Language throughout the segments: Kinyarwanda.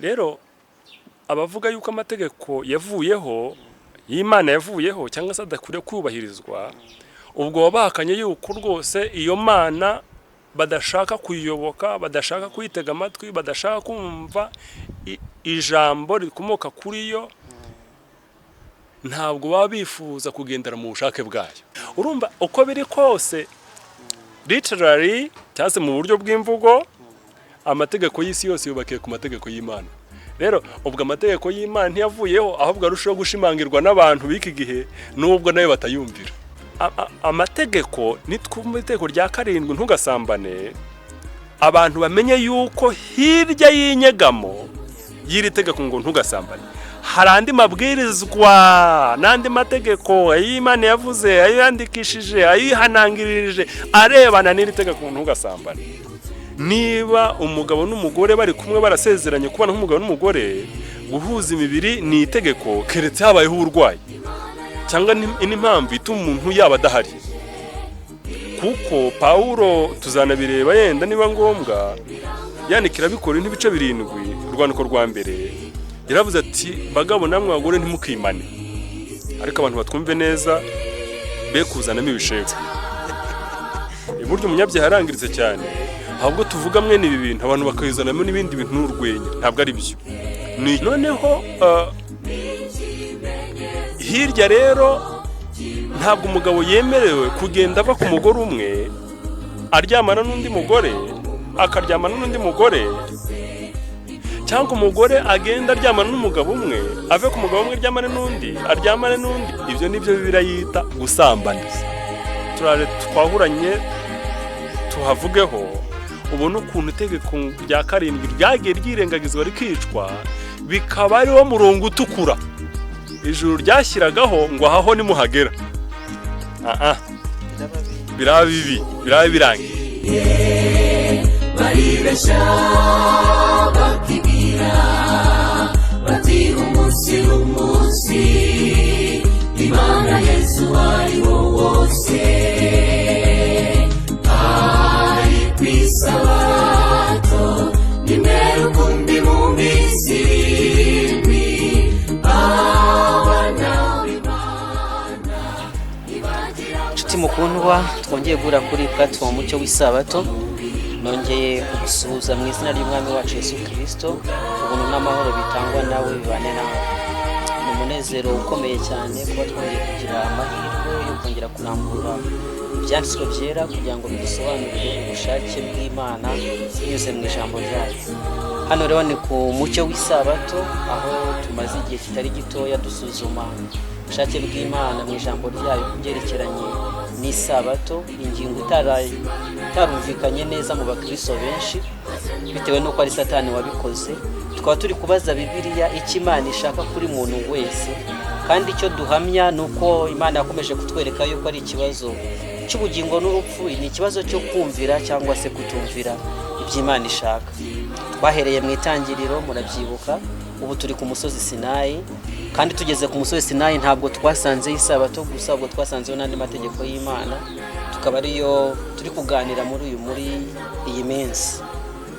Rero abavuga yuko amategeko yavuyeho, y'Imana yavuyeho, cyangwa se adakwiriye kubahirizwa, ubwo baba bahakanye yuko rwose iyo Mana badashaka kuyiyoboka, badashaka kuyitega amatwi, badashaka kumva ijambo rikomoka kuri yo. Ntabwo baba bifuza kugendera mu bushake bwayo. Urumva, uko biri kose, literally cyangwa se mu buryo bw'imvugo, amategeko y'isi yose yubakiye ku mategeko y'Imana. Rero ubwo amategeko y'Imana ntiyavuyeho, ahubwo arushaho gushimangirwa n'abantu b'iki gihe, nubwo nayo batayumvira. Amategeko nitwumva itegeko rya karindwi, "Ntugasambane", abantu bamenye yuko hirya y'inyegamo y'iri tegeko ngo "Ntugasambane" hari andi mabwirizwa n'andi mategeko ay'Imana yavuze, ayo yandikishije, ayihanangirije arebana n'iri tegeko ngo "Ntugasambane". Niba umugabo n'umugore bari kumwe, barasezeranye kubana nk'umugabo n'umugore, guhuza imibiri ni itegeko, keretse habayeho uburwayi cyangwa n'impamvu ituma umuntu yaba adahari. Kuko Pawulo, tuzanabireba yenda niba ngombwa, yandikira Abikorinto ibice 7, urwandiko rwa mbere, yaravuze ati: "Bagabo namwe bagore, ntimukimane." Ariko abantu batwumve neza, be kuzanamo ibishego. Burya umunyabyaha yarangiritse cyane, ahubwo tuvuga mwene ibi bintu, abantu bakabizanamo n'ibindi bintu n'urwenya. Ntabwo ari byo. Noneho hirya rero, ntabwo umugabo yemerewe kugenda ava ku mugore umwe aryamana n'undi mugore, akaryamana n'undi mugore, cyangwa umugore agenda aryamana n'umugabo umwe, ave ku mugabo umwe aryamane n'undi, aryamane n'undi. Ibyo nibyo Bibiliya yita gusambana. Turaje twahuranye tuhavugeho, ubone ukuntu itegeko rya karindwi ryagiye ryirengagizwa, rikicwa, bikaba ariwo murongo utukura ijuru ryashyiragaho ngo ahaho nimuhagera, aha biraba bibi, biraba birangiye. Baribeshya bakibwira bati umunsi umunsi Imana Yesu ari wo wose, ari ku isabato nimwe rukumbi mu minsi 7, abana b'Imana ntibagira. Inshuti mukundwa, twongeye guhura kuri platform Mucyo w'Isabato. Nongeye kugusuhuza mu izina ry'Umwami wacu Yesu Kirisito. Ubuntu n'amahoro bitangwa nawe bibane nawe. Ni umunezero ukomeye cyane kuba twongeye kugira amahirwe yo kongera kurambura ibyanditswe byera kugira ngo bidusobanurire ubushake bw'Imana binyuze mu ijambo ryayo. Hano rero ni ku Mucyo w'Isabato, aho tumaze igihe kitari gitoya dusuzuma ubushake bw'Imana mu ijambo ryayo ku byerekeranye n'isabato, ingingo itarumvikanye neza mu bakristo benshi bitewe n'uko ari Satani wabikoze. Tukaba turi kubaza Bibiliya icyo Imana ishaka kuri muntu wese, kandi icyo duhamya ni uko Imana yakomeje kutwereka yuko ari ikibazo cy'ubugingo n'urupfu, ni ikibazo cyo kumvira cyangwa se kutumvira ibyo Imana ishaka. Twahereye mu Itangiriro, murabyibuka. Ubu turi ku musozi Sinayi, kandi tugeze ku musozi Sinayi ntabwo twasanzeho isabato gusa, ahubwo twasanzeho n'andi mategeko y'Imana, tukaba ariyo turi kuganira muri iyi minsi.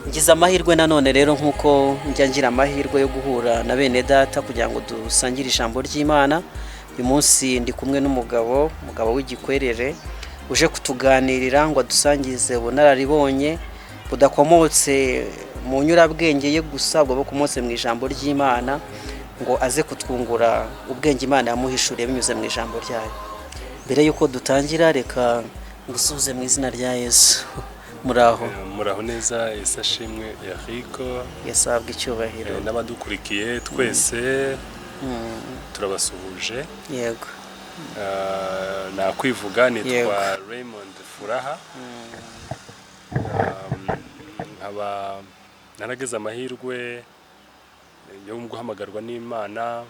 Ngize amahirwe nanone rero, nk'uko njya ngira amahirwe yo guhura na bene data kugira ngo dusangire ijambo ry'Imana. Uyu munsi ndi kumwe n'umugabo, umugabo w'igikwerere, uje kutuganirira ngo adusangize ubunararibonye budakomotse mu nyurabwenge ye gusa, ahubwo bukomotse mu ijambo ry'Imana, ngo aze kutwungura ubwenge Imana yamuhishuriye binyuze mu ijambo ryayo. Mbere y'uko dutangira, reka ngusuhuze mu izina rya Yesu. Muraho? Muraho neza, Yesu ashimwe, Eric. Yesu ahabwa icyubahiro. N'abadukurikiye twese turabasuhuje. Yego. Nakwivuga, nitwa Yego. Raymond Furaha. Nkaba narageze amahirwe yo guhamagarwa n'Imana.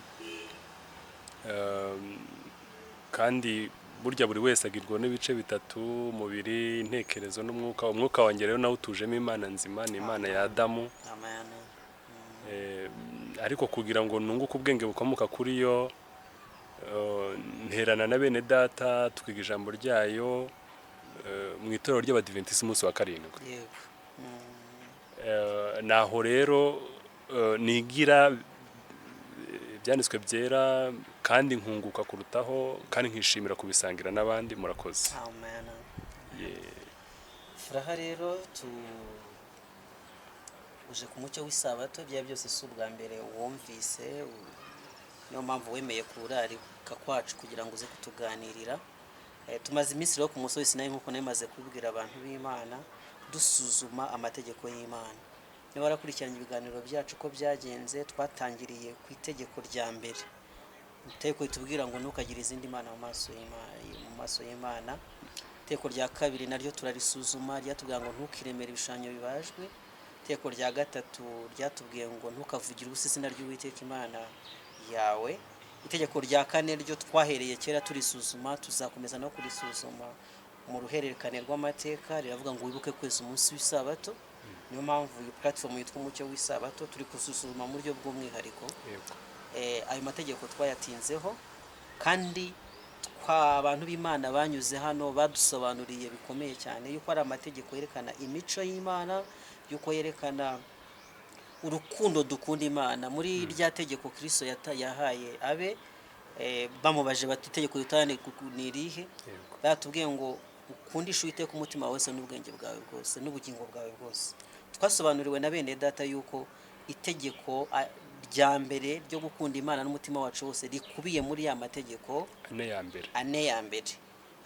Kandi burya buri wese agirwa n'ibice bitatu: umubiri, intekerezo n'umwuka. Umwuka wanjye rero nawe utujemo Imana nzima, ni Imana ya Adamu. Amen. Ariko kugira ngo nunguke ubwenge bukomoka kuri yo, nterana na bene data, twiga ijambo ryayo mu itorero ry'Abadiventisiti umunsi wa karindwi. Yego. Naho rero nigira ibyanditswe byera kandi nkunguka kurutaho kandi nkishimira kubisangira n'abandi. Murakoze. Amen. Yeah. Furaha rero, tu uje ku Mucyo w'Isabato, ibya byose si ubwa mbere wumvise, niyo mpamvu wemeye kurarika kwacu kugira ngo uze kutuganirira. Tumaze iminsi rero ku musozi Sinayi, nk'uko nari kubibwira abantu b'Imana, dusuzuma amategeko y'Imana. Niba warakurikiranye ibiganiro byacu uko byagenze, twatangiriye ku itegeko rya mbere, itegeko ritubwira ngo ntukagire izindi mana mu maso y'Imana. Itegeko rya kabiri naryo turarisuzuma, ryatubwira ngo ntukiremere ibishushanyo bibajwe. Itegeko rya gatatu ryatubwiye ngo ntukavugire ubusa izina ry'Uwiteka Imana yawe. Itegeko rya kane ryo twahereye kera turisuzuma, tuzakomeza no kurisuzuma mu ruhererekane rw'amateka, riravuga ngo wibuke kweza umunsi w'Isabato. Niyo mpamvu iyi platform yitwa Umucyo w'Isabato, turi gusuzuma mu buryo bw'umwihariko. Ayo mategeko twayatinzeho, kandi twa abantu b'Imana banyuze hano badusobanuriye bikomeye cyane yuko ari amategeko yerekana imico y'Imana, yuko yerekana urukundo dukunda Imana. Muri rya tegeko Kristo yahaye abe, bamubaje bati itegeko ritane ni irihe? Batubwiye ngo ukundishe Uwiteka umutima wawe wose n'ubwenge bwawe bwose n'ubugingo bwawe bwose. Twasobanuriwe na bene data yuko itegeko rya mbere ryo gukunda Imana n'umutima wacu wose rikubiye muri ya mategeko ane ya mbere. Ane ya mbere.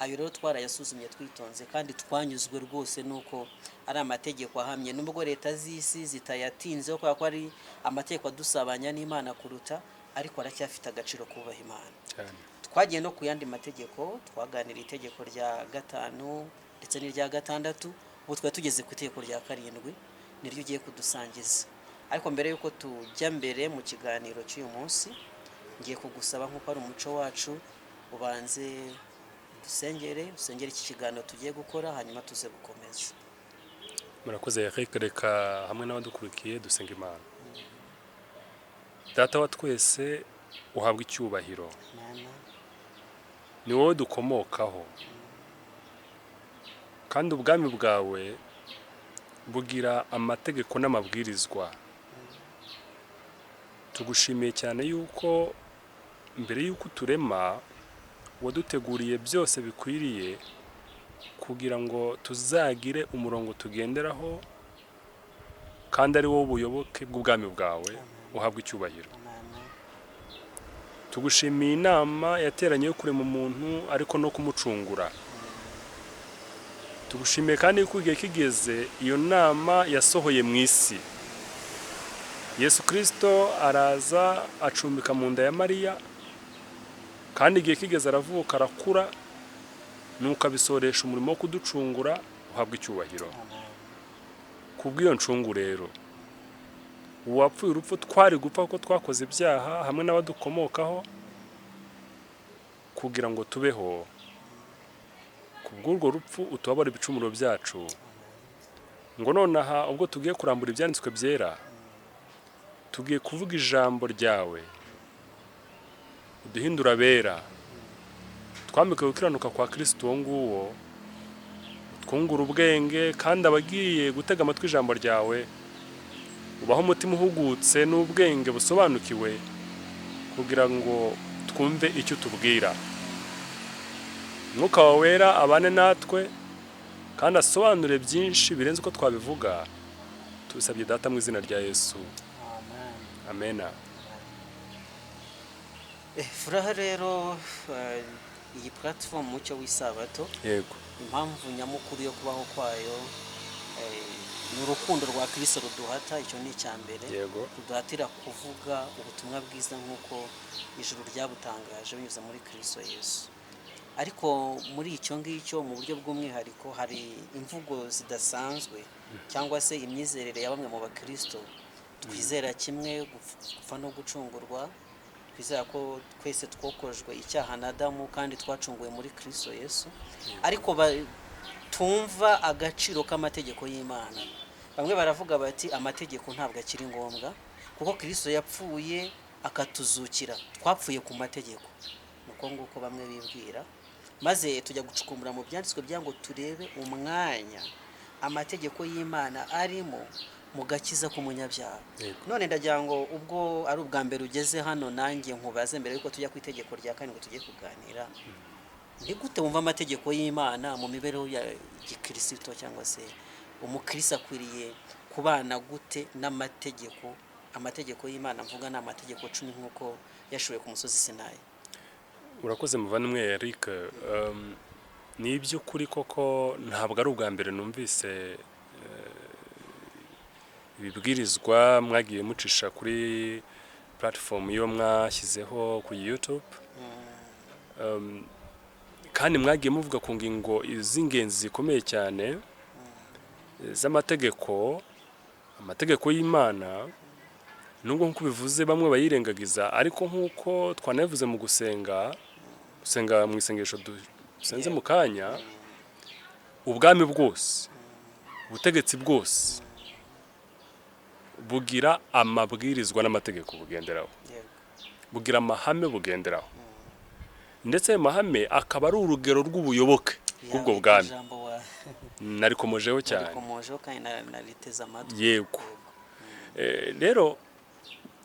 Ayo rero twarayasuzumye twitonze, kandi twanyuzwe rwose nuko ari amategeko ahamye, nubwo leta z'isi zitayatinzeho kubera ko ari amategeko adusabanya n'Imana kuruta, ariko aracyafite agaciro kubaha Imana. Cyane. Twagiye no ku yandi mategeko, twaganira itegeko rya gatanu ndetse n'irya gatandatu. Ubu twari tugeze ku itegeko rya karindwi, niryo ugiye kudusangiza. Ariko mbere y'uko tujya mbere mu kiganiro cy'uyu munsi, ngiye kugusaba, nk'uko ari umuco wacu, ubanze dusengere, usengere iki kiganiro tugiye gukora, hanyuma tuze gukomeza. Murakoze, Eric. Reka hamwe n'abadukurikiye dusenga Imana. Data wa twese, uhabwa icyubahiro. Mana. Ni wowe dukomokaho, kandi ubwami bwawe bugira amategeko n'amabwirizwa. Tugushimiye cyane yuko mbere y'uko uturema waduteguriye byose bikwiriye kugira ngo tuzagire umurongo tugenderaho, kandi ari wowe buyoboke bw'ubwami bwawe. Uhabwa icyubahiro. Mana. Tugushimiye inama yateranye yo kurema umuntu ariko no kumucungura. Tugushimiye kandi yuko igihe kigeze iyo nama yasohoye mu isi, Yesu Kirisito araza acumbika mu nda ya Mariya, kandi igihe kigeze aravuka, arakura, nuko abisoresha umurimo wo kuducungura. Uhabwa icyubahiro. Kubw'iyo ncungu rero, uwapfuye urupfu twari gupfa kuko twakoze ibyaha hamwe n'abadukomokaho, kugira ngo tubeho. Kubw'urwo rupfu utubabare ibicumuro byacu, ngo nonaha ubwo tugiye kurambura ibyanditswe byera, tugiye kuvuga ijambo ryawe, uduhindura abera, twambike gukiranuka kwa Kristo uwo nguwo, twungura ubwenge, kandi abagiye gutega amatwi ijambo ryawe ubaho umutima uhugutse n'ubwenge busobanukiwe, kugira ngo twumve icyo utubwira. Umwuka wawe wera abane natwe kandi asobanure byinshi birenze uko twabivuga. Tubisabye Data mu izina rya Yesu. Amen. Amena. Furaha rero, iyi platform Mucyo w'Isabato, impamvu nyamukuru yo kubaho kwayo ni urukundo rwa Kristo ruduhata. Icyo ni icya mbere, ruduhatira kuvuga ubutumwa bwiza nk'uko ijuru ryabutangaje binyuze muri Kristo Yesu. Ariko muri icyo ngicyo, mu buryo bw'umwihariko, hari imvugo zidasanzwe cyangwa se imyizerere ya bamwe mu bakristo twizera kimwe gupfa no gucungurwa, twizera ko twese twokojwe icyaha na Adamu kandi twacunguwe muri Kristo Yesu, ariko tumva agaciro k'amategeko y'Imana. Bamwe baravuga bati amategeko ntabwo akiri ngombwa kuko Kristo yapfuye akatuzukira, twapfuye ku mategeko. Nuko nguko bamwe bibwira, maze tujya gucukumbura mu byanditswe bya ngo turebe umwanya amategeko y'Imana arimo. Mu gakiza k'umunyabyaha. Yego. None ndagira ngo ubwo ari ubwa mbere ugeze hano, nanjye nkubaze mbere yuko tujya ku itegeko rya karindwi tugiye kuganira: ni gute wumva amategeko y'Imana mu mibereho ya gikirisito, cyangwa se umukristo akwiriye kubana gute n'amategeko? Amategeko y'Imana mvuga ni amategeko 10 nk'uko yashoboye ku musozi Sinayi. Urakoze, muvandimwe Eric. Ni iby'ukuri koko, ntabwo ari ubwa mbere numvise ibibwirizwa mwagiye mucisha kuri platform yo mwashyizeho kuri YouTube. Kandi mwagiye muvuga ku ngingo z'ingenzi zikomeye cyane z'amategeko, amategeko y'Imana, nubwo nk'uko bivuze bamwe bayirengagiza, ariko nk'uko twanabivuze mu gusenga mu isengesho dusenze mu kanya, ubwami bwose, ubutegetsi bwose bugira amabwirizwa n'amategeko bugenderaho, bugira amahame bugenderaho, ndetse ayo mahame akaba ari urugero rw'ubuyoboke bw'ubwo bwami. Ijambo Narikomojeho cyane. Narikomojeho kandi nariteze amatwi. Yego. Rero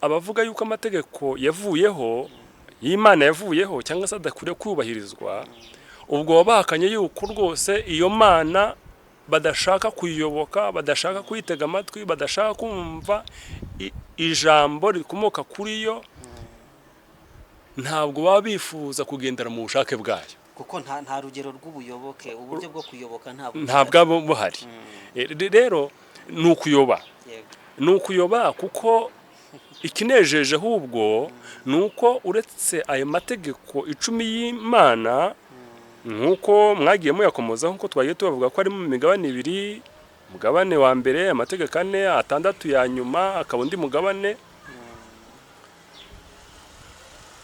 abavuga yuko amategeko yavuyeho, y'Imana yavuyeho, cyangwa se adakwiriye kubahirizwa, ubwo baba bahakanye yuko rwose iyo Mana badashaka kuyiyoboka, badashaka kuyitega amatwi, badashaka kumva ijambo rikomoka kuri yo. Ntabwo baba bifuza kugendera mu bushake bwayo. Kuko nta rugero rw'ubuyoboke, uburyo bwo kuyoboka ntabwo Ntabwo aba buhari. Rero ni ukuyoba. Ni ukuyoba, kuko ikinejeje ahubwo ni uko uretse ayo mategeko 10 y'Imana, nk'uko mwagiye muyakomozaho, nk'uko twagiye tubavuga ko ari mu migabane ibiri: umugabane wa mbere amategeko ane, atandatu ya nyuma akaba undi mugabane.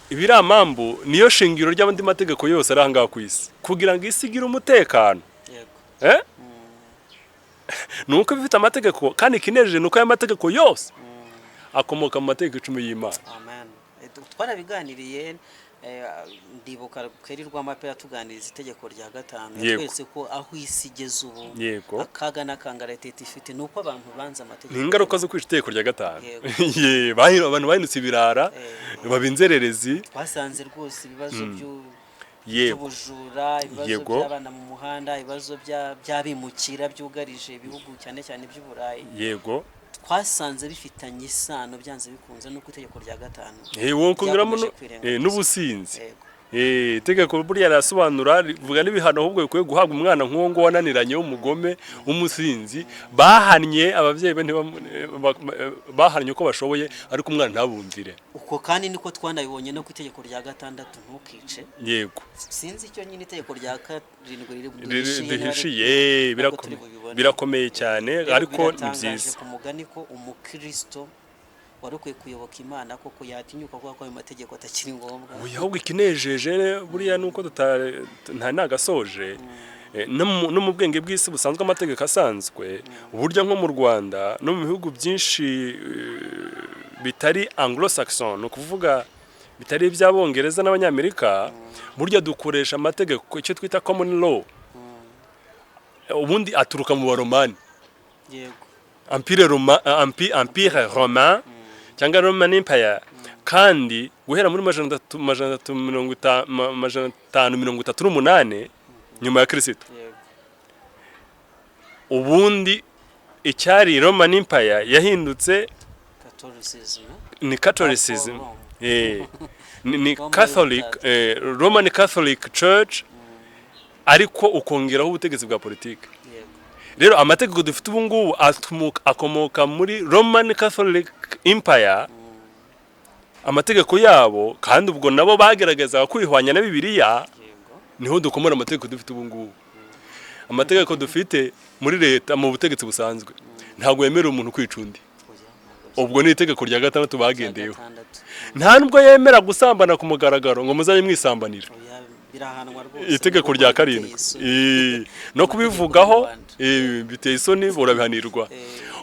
Ibiramambu niyo shingiro ry'andi mategeko yose ari aha ngaha ku isi, kugira ngo isi igire umutekano. Eh? Ni uko iba ifite amategeko, kandi ikinejeje ni uko ayo mategeko yose akomoka mu mategeko 10 y'Imana. Amen. Twarabiganiriye, ndibuka Keri Rwamapera tuganiriza itegeko rya gatanu, yatweretse ko aho isi igeze ubu, akaga n'akangaratete ifite, ni uko abantu banze amategeko. Ni ingaruka zo kwica itegeko rya gatanu. Yego. Ye, abantu bahindutse ibirara, baba inzererezi. Twasanze rwose ibibazo by'ubujura, ibibazo by'abana mu muhanda, ibibazo by'abimukira byugarije ibihugu cyane cyane by'Uburayi, twasanze bifitanye isano byanze bikunze n'uko itegeko rya gatanu Wowe kongeramo ryakomeje kwirengagizwa. N'ubusinzi. Yego. Itegeko buriya rirasobanura, rivuga n'ibihano ahubwo bikwiye guhabwa umwana nk'uwo nguwo wananiranye, w'umugome, w'umusinzi. Bahannye ababyeyi be, bahannye uko bashoboye, ariko umwana ntabumvire. Uko kandi niko twanabibonye no ku itegeko rya gatandatu, ntukice. Sinzi icyo nyine itegeko rya karindwi riri duhishiye niba Rihishiye. Ntabwo turi bubibone. Birakomeye cyane. Rero Ariko ni biratangaje byiza. ku mugani ko umukristo wari ukwiye kuyoboka Imana koko yatinyuka kuvuga ko ayo mategeko atakiri ngombwa. Oya, ahubwo ikinejeje buriya nuko nta nagasoje. No mu bwenge bw'isi busanzwe, amategeko asanzwe burya, nko mu Rwanda no mu bihugu byinshi bitari anglo saxon, ni ukuvuga bitari iby'Abongereza n'Abanyamerika, burya dukoresha amategeko, icyo twita common law, ubundi aturuka mu Baromani. Empire romain cyangwa Roman Empire. Kandi guhera muri 538 nyuma ya Kirisito, ubundi icyari Roman Empire yahindutse Catholicism. Ni Catholicism. Rome. Ni Roma Catholic, y'Ubutatu. Roman Catholic Church, ariko ukongeraho ubutegetsi bwa politiki. Rero amategeko dufite ubu ngubu akomoka muri Roman Catholic Empire, amategeko yabo, kandi ubwo nabo bagerageza kwihwanya na Bibiliya. Niho dukomora amategeko dufite ubu ngubu. Amategeko dufite muri leta, mu butegetsi busanzwe, ntabwo yemerera umuntu kwica undi. Oya, ntabwo. Ubwo ni itegeko rya gatandatu bagendeyeho. Gatandatu. Nta nubwo yemera gusambana ku mugaragaro ngo muzajye mwisambanira. Oya, birahanwa rwose. Itegeko Nubwo rya biteye karindwi. isoni. No kubivugaho Rwanda. Biteye isoni, urabihanirwa.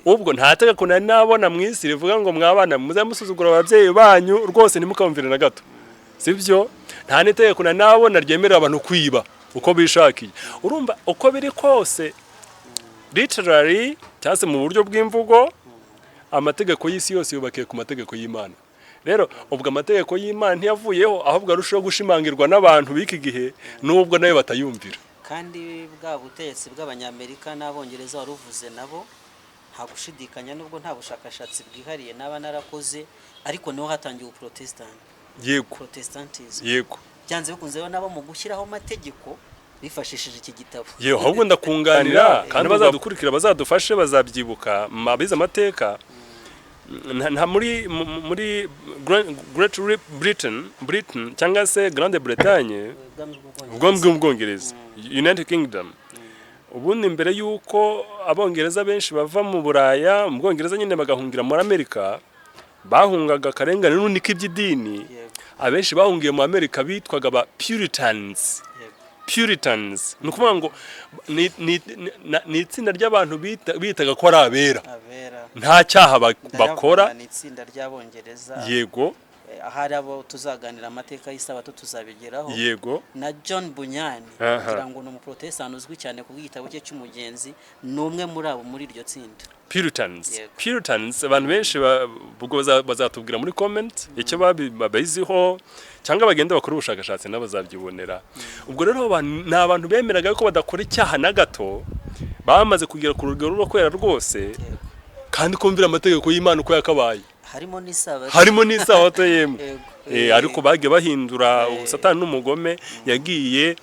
Ubwo nta tegeko nari nabona mu isi rivuga ngo mwabana muzajye musuzugura ababyeyi banyu rwose, ntimukabumvire na gato, sibyo? Nta n'itegeko nari nabona ryemerera abantu kwiba uko bishakiye. Urumva, uko biri kose, literally cyangwa se mu buryo bw'imvugo Amategeko y'isi yose yubakiye ku mategeko y'Imana. Rero ubwo amategeko y'Imana ntiyavuyeho, ahubwo arushaho gushimangirwa n'abantu b'iki gihe, nubwo nayo batayumvira. Kandi bwa butegetsi bw'Abanyamerika n'Abongereza wari uvuze, nabo nta gushidikanya, nubwo nta bushakashatsi bwihariye naba narakoze, ariko niho hatangiye ubuprotesitanti, Protestantism. Byanze bikunze rero nabo mu gushyiraho amategeko bifashishije iki gitabo. Yewe, ahubwo ndakunganira, kandi bazadukurikira bazadufashe, bazabyibuka abize amateka. Nta muri Great Britain cyangwa se Grande Bretagne, Ubwami bw'Ubwongereza. Ubwami bw'Ubwongereza, United Kingdom. Ubundi mbere y'uko Abongereza benshi bava mu Buraya, mu Bwongereza nyine, bagahungira muri Amerika, bahungaga akarengane n'ubundi k'iby'idini. Abenshi bahungiye mu Amerika bitwaga ba Puritans. Puritans ni ukuvuga ngo ni itsinda ry'abantu bitaga ko ari abera, Abera. nta cyaha bakora. Ndayavuga, ni itsinda ry'Abongereza. Ahari abo tuzaganira amateka y'Isabato tuzabigeraho. Na John Bunyan, kugira ngo ni umuprotesitanti uzwi cyane ku bw'igitabo cye cy'Umugenzi, ni umwe muri abo muri iryo tsinda. Puritans. Yego. Puritans, abantu benshi ubwo bazatubwira muri comment icyo babiziho, cyangwa bagenda bakora ubushakashatsi nabo bazabyibonera. Ubwo rero abo bantu ni abantu bemeraga ko badakora icyaha na gato, bamaze kugera ku rugero rwo kwera rwose, kandi kumvira amategeko y'Imana uko yakabaye. Harimo n'Isabato. Harimo n'Isabato, yemwe. Ariko bagiye bahindura. Satani n'umugome, yagiye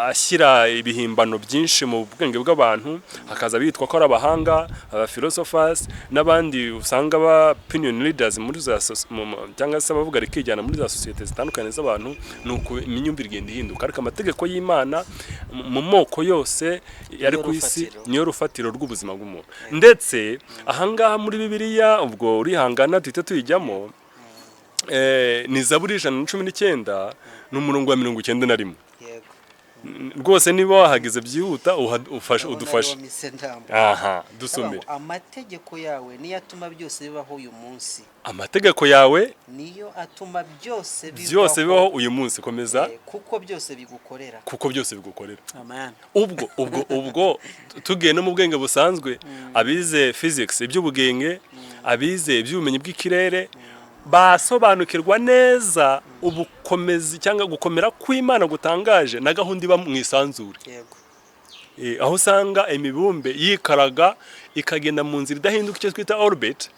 ashyira ibihimbano byinshi mu bwenge bw'abantu, hakaza bitwa ko ari abahanga, aba philosophers n'abandi usanga ba opinion leaders muri za cyangwa se abavuga rikijyana muri za sosiyete zitandukanye z'abantu. Ni uko imyumvire igenda ihinduka, ariko amategeko y'Imana mu moko yose yari Niyo ku isi rufatiro. Niyo rufatiro rw'ubuzima bw'umuntu. Ndetse ahangaha muri Bibiliya, ubwo urihangana duhite tuyijyamo, ni Zaburi 119, ni umurongo wa 91. Rwose niba wahageze byihuta, ufashe, Ndabona udufashe. ariwo mise ndambuka. Aha dusomere. Ndavuga ngo, amategeko yawe niyo atuma byose bibaho uyu munsi. Amategeko yawe niyo atuma byose bibaho. Byose bibaho uyu munsi. Komeza. Kuko byose bigukorera. Kuko byose bigukorera. Amen. Ubwo tugiye no mu bwenge busanzwe, abize physics, iby'ubugenge, abize iby'ubumenyi bw'ikirere, basobanukirwa neza ubukomezi cyangwa gukomera kw'Imana gutangaje na gahunda iba mu isanzure. Aho usanga imibumbe yikaraga ikagenda mu nzira idahinduka, icyo twita orbit,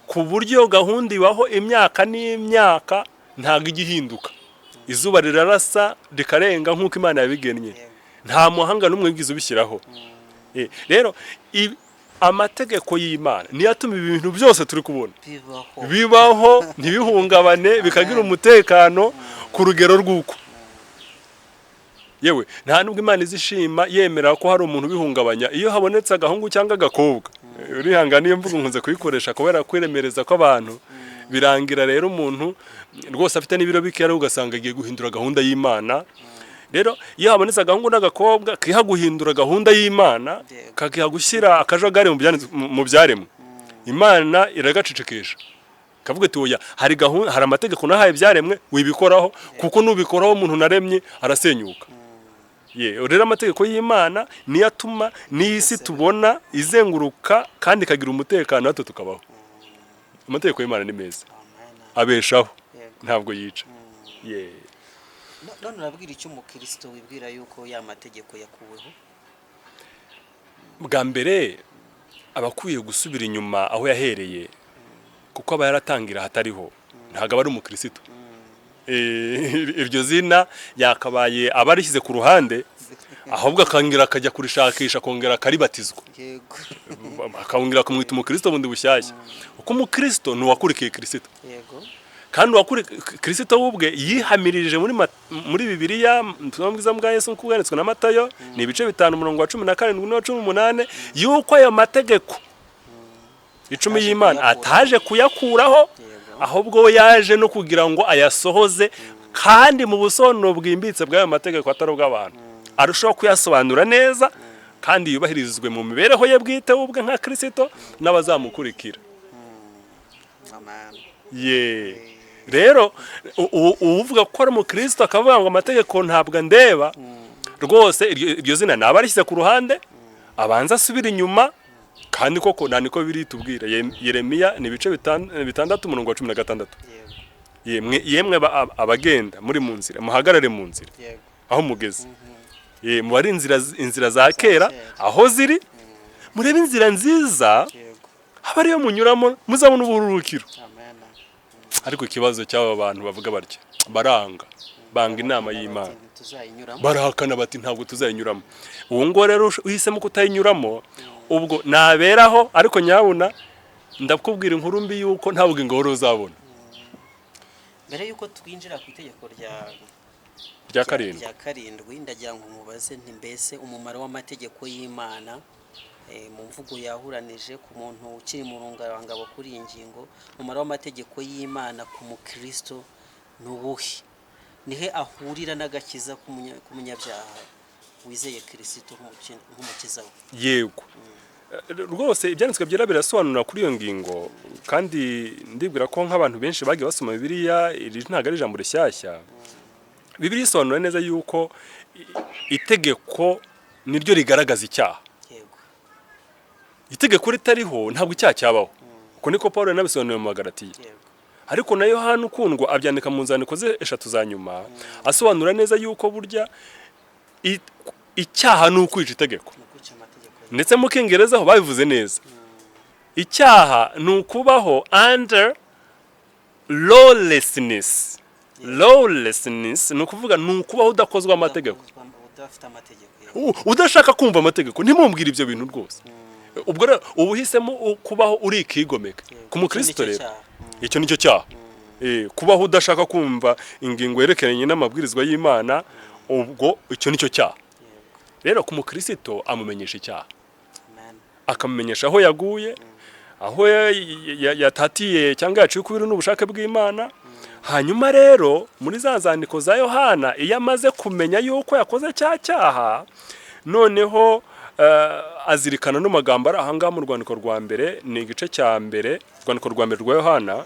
ku buryo gahunda ibaho imyaka n'imyaka, ntabwo ijya ihinduka. Izuba rirarasa rikarenga nk'uko Imana yabigennye. Nta muhanga n'umwe wigeze ubishyiraho. Rero amategeko y'Imana niyo atuma ibintu byose turi kubona bibaho, bibaho, ntibihungabane, bikagira umutekano ku rugero rw'uko yewe nta nubwo Imana izishima yemera ko hari umuntu ubihungabanya. Iyo habonetse agahungu cyangwa agakobwa, urihangana, iyo mvugo nkunze kuyikoresha kubera kwiremereza kw'abantu, birangira rero umuntu rwose afite n'ibiro bike, ariko ugasanga agiye guhindura gahunda y'Imana. Rero iyo habonetse agahungu n'agakobwa kiha guhindura gahunda y'Imana, kakiha gushyira akajagari mu byaremwe, Imana iragacecekesha, kavuga ati: "Oya, hari gahunda, hari amategeko nahaye ibyaremwe, wibikoraho, kuko nubikoraho umuntu naremye arasenyuka." Ye, rero amategeko y'Imana niyo atuma n'iyi si tubona izenguruka kandi ikagira umutekano, natwe tukabaho. Amategeko y'Imana ni meza, Amen. abeshaho, ntabwo yica. Ye. None urabwira icyo umukristo wibwira yuko ya mategeko yakuweho? Bwa mbere aba akwiye gusubira inyuma aho yahereye, kuko aba yaratangira ahatariho, ntabwo aba ari umukristo. Iryo zina yakabaye aba arishyize ku ruhande, ahubwo akongera akajya kurishakisha, akongera akaribatizwa, akongera akamwita umukristo bundi bushyashya, kuko umukristo ni uwakurikiye Kirisito. Kandi uwakurikiye Kirisito we ubwe yihamirije muri Bibiliya, ubutumwa bwiza bwa Yesu nk'uko bwanditswe na Matayo, ni ibice 5, umurongo wa 17 n'uwa 18, yuko ayo mategeko 10 Ataje y'Imana kuyakuraho. ataje kuyakuraho, ahubwo we yaje no kugira ngo ayasohoze, kandi mu busobanuro bwimbitse bw'ayo mategeko atari ubw'abantu, arushaho kuyasobanura neza kandi yubahirizwe mu mibereho ye bwite, we ubwe nka Kirisito n'abazamukurikira. Amen. Ye, rero uvuga ko ari umukristo akavuga ngo amategeko ntabwo andeba, rwose iryo zina naba arishyize ku ruhande, abanza asubire inyuma. Kandi koko nta niko biri tubwira. Yeremiya ni ibice 6, umurongo wa 16. Yego. Yemwe, yemwe abagenda muri mu nzira, muhagarare mu nzira aho mugeze. Mubare inzira za kera kera. Aho ziri, murebe inzira nziza, haba ariyo munyuramo, muzabona uburuhukiro. Amen. Ariko ikibazo cy'aba bantu bavuga batya, baranga, banga inama y'Imana. Tuzayinyuramo. Barahakana bati: "Ntabwo tuzayinyuramo." Uwo nguwo rero uhisemo kutayinyuramo, ubwo naberaho. Ariko nyabuna ndakubwira inkuru mbi yuko nta bugingo wari uzabona. Mbere y'uko twinjira ku itegeko rya Rya karindwi. Rya karindwi, ndagira ngo mubaze nti: mbese umumaro w'amategeko y'Imana, mu mvugo yahuranije ku muntu ukiri mu rungabangabo kuri iyi ngingo, umumaro w'amategeko y'Imana ku mukristo ni uwuhe? Nihe ahurira n'agakiza k'umunyabyaha wizeye Kirisito nk'umukiza we? Yego rwose, Ibyanditswe Byera birasobanura kuri iyo ngingo, kandi ndibwira ko nk'abantu benshi bagiye basoma Bibiliya, iri ntabwo ari ijambo rishyashya. Bibiliya isobanura neza yuko itegeko niryo rigaragaza icyaha. Itegeko ritariho, ntabwo icyaha cyabaho. Uko niko Paul yanabisobanuye mu Bagalatiya. Ariko na Yohana ukundwa abyandika mu nzandiko ze eshatu za nyuma, asobanura neza yuko burya icyaha ni ukwica itegeko. Ni ukwica amategeko. Ndetse mu Kingereza ho babivuze neza: icyaha ni ukubaho under lawlessness. Lawlessness ni ukuvuga ni ukubaho udakozwa amategeko. Udafite amategeko, yego. Udashaka kumva amategeko. Ntimumbwire ibyo bintu rwose. Ubwo rero uba uhisemo kubaho uri ikigomeka ku mukristo. Icyo Rero nicyo cyaha. Icyo nicyo cyaha. Kubaho udashaka kumva ingingo yerekeranye n'amabwirizwa y'Imana, ubwo icyo nicyo cyaha. Rero ku mukristo amumenyesha icyaha, Amen. akamumenyesha aho yaguye, aho yatatiye cyangwa yaciye ukubiri n'ubushake bw'Imana. Hanyuma rero muri za nzandiko za Yohana, iyo amaze kumenya yuko yakoze cya cyaha, noneho azirikana n'amagambo ari ahangaha mu rwandiko rwa mbere, ni igice cya mbere, urwandiko rwa mbere rwa Yohana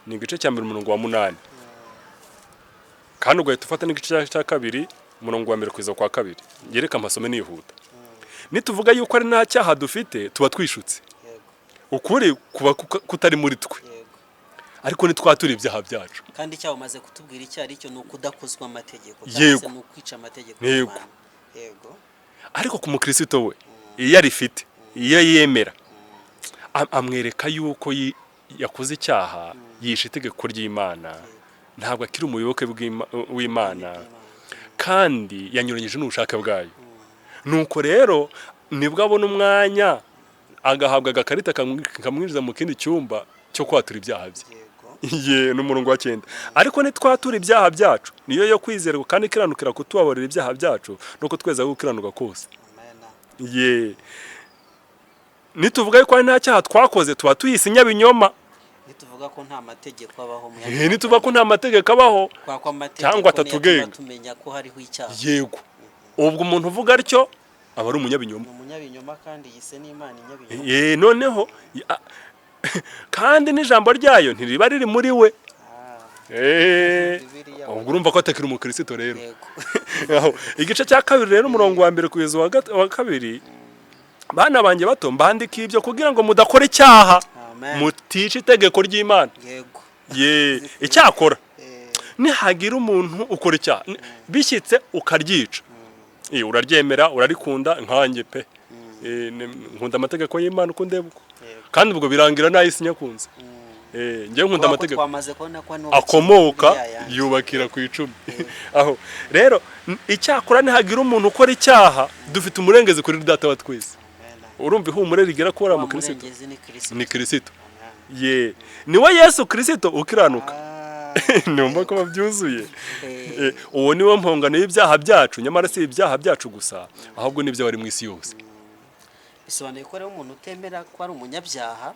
ni igice cya mbere, umurongo wa 8, kandi ugahita ufata n'igice cya kabiri, umurongo wa mbere kugeza kwa kabiri. Yereka amasome nihuta: "Nituvuga yuko ari nta cyaha dufite, tuba twishutse, ukuri kuba kutari muri twe." Ariko ntitwatura ibyaha byacu. Kandi icyaha umaze kutubwira icyo ari cyo, ni ukudakozwa amategeko cyangwa se ni ukwica amategeko y'Imana. Yego. Ariko ku mukristo we, iyo arifite, iyo yemera, amwereka yuko yakoze icyaha, yishe itegeko ry'Imana, ntabwo akiri umuyoboke w'Imana, kandi yanyuranyije n'ubushake bwayo. Nuko rero nibwo abona umwanya, agahabwa agakarita kamwinjiza mu kindi cyumba cyo kwatura ibyaha bye. Ye, ni umurongo wa 9: "Ariko nitwatura ibyaha byacu, niyo yo kwizerwa kandi ikiranukira kutubabarira ibyaha byacu no kutweza gukiranuka kose." Amen. Ye, "Nituvuga yuko ari nta cyaha twakoze, tuba tuyise inyabinyoma." Nituvuga ko nta mategeko abaho mu Nituvuga ko nta mategeko abaho kwa ko amategeko cyangwa niyo atatugenga. atuma tumenya ko hariho icyaha. Yego, ubwo umuntu uvuga atyo aba ari umunyabinyoma. Ni umunyabinyoma kandi yise n'Imana inyabinyoma. Ye, noneho kandi n'ijambo ryayo ntiriba riri muri we. Bibiliya. Ubwo urumva ko atakiri umukristo rero. Yego. Aho, igice cya kabiri rero, umurongo wa mbere kugeza uwa kabiri: "Bana banjye bato, mbandike ibyo kugira ngo mudakora icyaha." Amen. Mutica itegeko ry'Imana. Ye, icyakora nihagira umuntu ukora icyaha, bishyitse ukaryica, uraryemera, urarikunda nkanjye pe. Nkunda amategeko y'Imana uko ndeba uko. Kandi ubwo birangira nahise nyakunze. Njyewe nkunda Kubera ko amategeko twamaze kubona ko hano akomoka ya yandi. Yubakira ku 10. Aho rero icyakora nihagira umuntu ukora icyaha, dufite umurengezi kuri Data wa twese. Amen. Urumva ihumure rigera kuri Wa mukristo murengezi ni Kristo. Ni Kristo. Amen. Ye, niwe Yesu Kristo ukiranuka. Numva ko babyuzuye. Uwo niwe mpongano y'ibyaha byacu, nyamara si ibyaha byacu gusa, ahubwo n'ibyo bari mu isi yose. Bisobanuye ko rero umuntu utemera ko ari umunyabyaha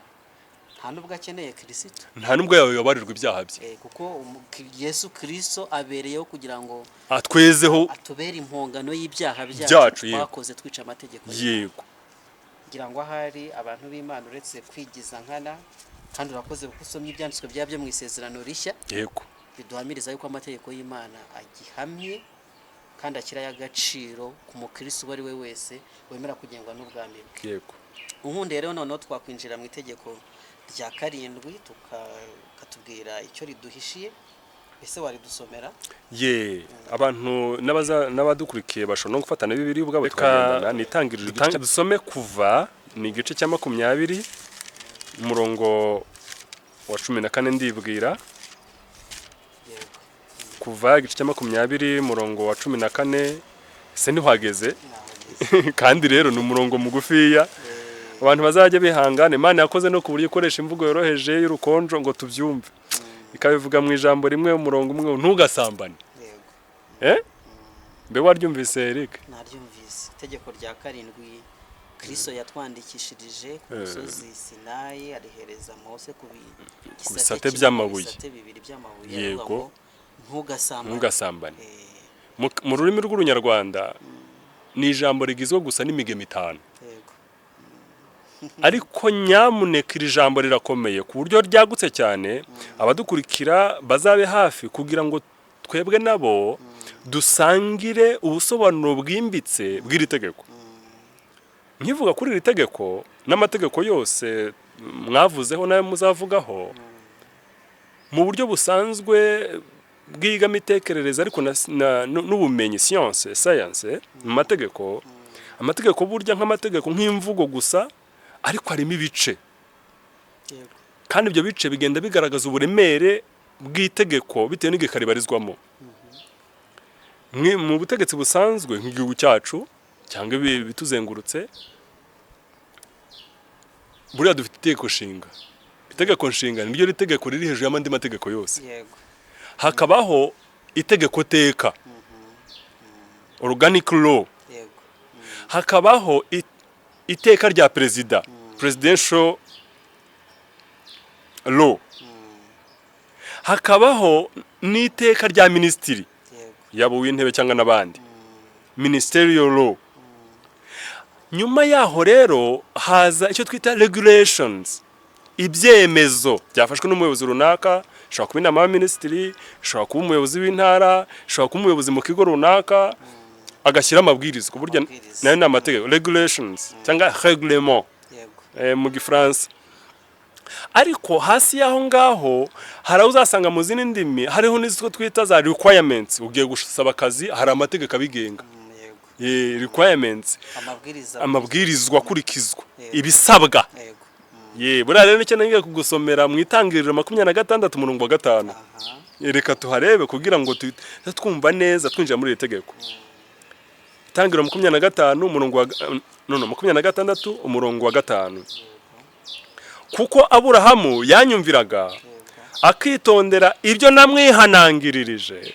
nta nubwo akeneye Kirisito. Nta nubwo yawe yabarirwa ibyaha bye. Kuko Yesu Kirisito abereyeho kugira ngo atwezeho, atubere impongano y'ibyaha byacu, byacu yego. twakoze twica amategeko ye. Kugira ngo ahari abantu b'Imana, uretse kwigiza nkana, kandi urakoze kuko usomye ibyanditswe byaba byo mu Isezerano Rishya, biduhamiriza yuko amategeko y'Imana agihamye kandi ashyiraho agaciro ku mukristo uwo ari we wese wemera kugengwa n'ubwami bwe. Yego. Ubundi rero noneho twakwinjira mu itegeko rya karindwi, tukatubwira icyo riduhishiye. Ese waridusomera? Ye, abantu n'abadukurikiye bashobora no gufatana Bibiliya ubwabo tukagendana. Ni Itangiriro dusome Kuva, ni igice cya 20, umurongo wa 14, ndibwira. Yego. Kuva igice cya 20, umurongo wa 14. Ese ntiwageze? Nahageze. Kandi rero ni umurongo mugufiya, abantu bazajya bihangana. Imana yakoze no ku buryo ikoresha imvugo yoroheje y'urukonjo ngo tubyumve, ikabivuga mu ijambo rimwe, umurongo umwe: ntugasambane. Yego. Eh, mbe waryumvise, Eric? Naryumvise. Itegeko rya karindwi Kristo yatwandikishirije ku musozi Sinayi, arihereza Mose ku bisate by'amabuye. Bisate bibiri by'amabuye. Yego. Aravuga ngo ntugasambane. Ntugasambane. Mu rurimi rw'Urunyarwanda ni ijambo rigizwe gusa n'imigemo itanu. Ariko nyamuneka, iri jambo rirakomeye ku buryo ryagutse cyane. Abadukurikira bazabe hafi kugira ngo twebwe nabo dusangire ubusobanuro bwimbitse bw'iri tegeko. Nkivuga kuri iri tegeko n'amategeko yose mwavuzeho n'ayo muzavugaho mu buryo busanzwe bw'iyigamitekerereze, ariko n'ubumenyi, science mu mategeko. Amategeko burya nk'amategeko, nk'imvugo gusa, ariko harimo ibice. Kandi ibyo bice bigenda bigaragaza uburemere bw'itegeko bitewe n'igika ribarizwamo. Mu butegetsi busanzwe nk'igihugu cyacu cyangwa ibituzengurutse, buriya dufite itegeko nshinga. Itegeko nshinga niryo tegeko riri hejuru y'andi mategeko yose. Hakabaho itegeko teka, organic law. Hakabaho iteka rya perezida, presidential law. Hakabaho n'iteka rya minisitiri, yaba uw'intebe cyangwa n'abandi, ministerial law. Nyuma yaho rero haza icyo twita regulations, ibyemezo byafashwe n'umuyobozi runaka. Ishobora kuba inama y'abaminisitiri, ishobora kuba umuyobozi w'intara, ishobora kuba umuyobozi mu kigo runaka, agashyira amabwiriza ku buryo Amabwiriza. nayo ni amategeko, regulations cyangwa règlement mu Gifaransa. Ariko hasi y'aho ngaho hari aho uzasanga mu zindi ndimi hariho n'izo twita za requirements. Ugiye gusaba akazi, hari amategeko abigenga. Requirements. Amabwiriza. Amabwirizwa akurikizwa, ibisabwa. Ye, buriya rero nicyo nagiye kugusomera mu Itangiriro 26, umurongo wa 5. Reka tuharebe kugira ngo tuhite twumva neza twinjira muri iri tegeko. Itangiriro 25, umurongo wa, no, 26, umurongo wa 5: "Kuko Aburahamu yanyumviraga, akitondera ibyo namwihanangiririje."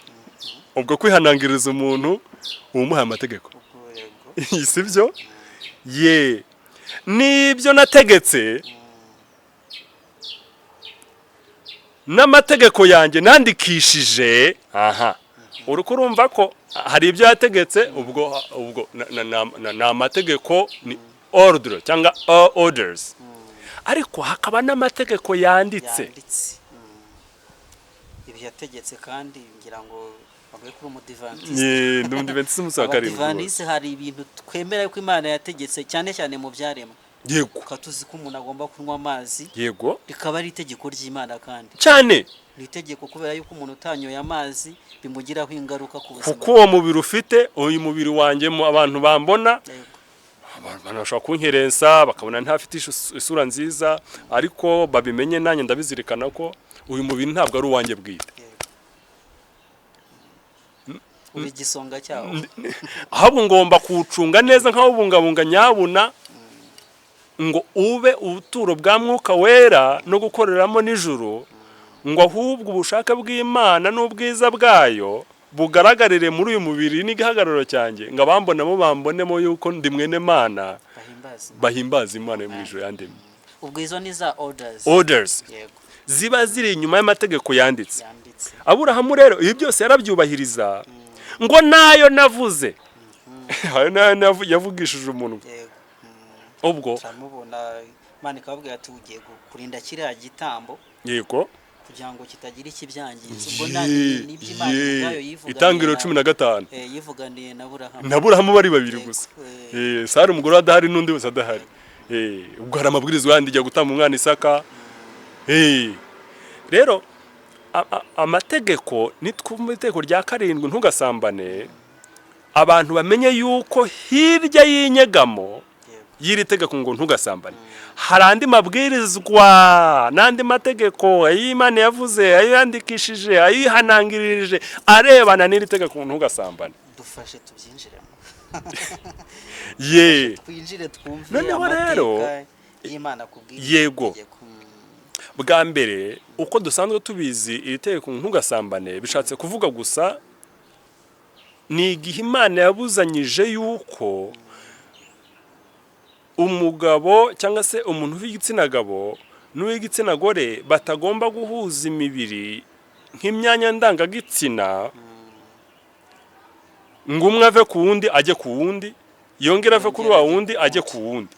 Ubwo kwihanangiriza umuntu, umuhaye amategeko. Ubwo yego. Si byo? Ye, n'ibyo nategetse n'amategeko yanjye nandikishije. Aha uri kurumva ko hari ibyo yategetse. Ubwo ni amategeko, ni ordre cyangwa orders, ariko hakaba n'amategeko yanditse. Yanditse. Ibyo yategetse, kandi ngira ngo bavuye kuri umudivantiste. Ye, ndi umudivantiste umunsi wa karindwi rwose. Abadivantisite hari ibintu twemera ko Imana yategetse, cyane cyane mu byaremwe. Tukaba tuzi ko umuntu agomba kunywa amazi, rikaba ari itegeko ry'Imana kandi ni itegeko, kubera yuko umuntu utanyoye amazi bimugiraho ingaruka ku buzima. Kuko uwo mubiri ufite, uyu mubiri wanjye, mu abantu bambona, abantu bashobora kunkerensa bakabona ntafite isura nziza, ariko babimenye nanjye ndabizirikana ko uyu mubiri ntabwo ari uwanjye bwite. Uri igisonga cyawo. Ahubwo ngomba kuwucunga neza, nkawubungabunga nyabuna, ngo ube ubuturo bwa Mwuka Wera no gukoreramo nijoro, ngo ahubwo ubushake bw'Imana n'ubwiza bwayo bugaragarire muri uyu mubiri n'igihagararo cyanjye, ngo abambonamo bambonemo yuko ndi mwene Mana, bahimbaza. Bahimbaza Imana yo mu ijuru yandemye. Ubwo izo ni za orders. Orders ziba ziri inyuma y'amategeko yanditse. Yanditse. Aburahamu rero ibi byose yarabyubahiriza, ngo nayo navuze, ayo nayo yavugishije umunwa. Ubwo Turamubona, Imana ikababwira ati: "Ugiye kurinda kiriya gitambo kugira ngo kitagira ikibyangiza." Ubwo nibyo Imana ubwayo yivuganiye Itangiriro 15. Yivuganiye na Aburahamu. Na Aburahamu bari babiri gusa. Sara umugore adahari n'undi wese adahari. Ubwo hari amabwiriza yandi, ijya gutamba umwana Isaka. Rero amategeko, nitwumva itegeko rya karindwi "ntugasambane", abantu bamenye yuko hirya y'inyegamo y'iri tegeko ngo "ntugasambane" hari andi mabwirizwa n'andi mategeko ay'Imana yavuze, ayo yandikishije, ayihanangirije arebana n'iri tegeko ngo "ntugasambane". Dufashe tubyinjiremo. Ye. Twinjire twumve Noneho amateka rero, y'Imana kubw'iri Yego. tegeko. Bwa mbere, uko dusanzwe tubizi, iri tegeko "ntugasambane" bishatse kuvuga gusa ni igihe Imana yabuzanyije yuko umugabo cyangwa se umuntu w'igitsina gabo n'uw'igitsina gore batagomba guhuza imibiri nk'imyanya ndangagitsina, ngo umwe ave ku wundi ajye ku wundi, yongere ave kuri wa wundi ajye ku wundi.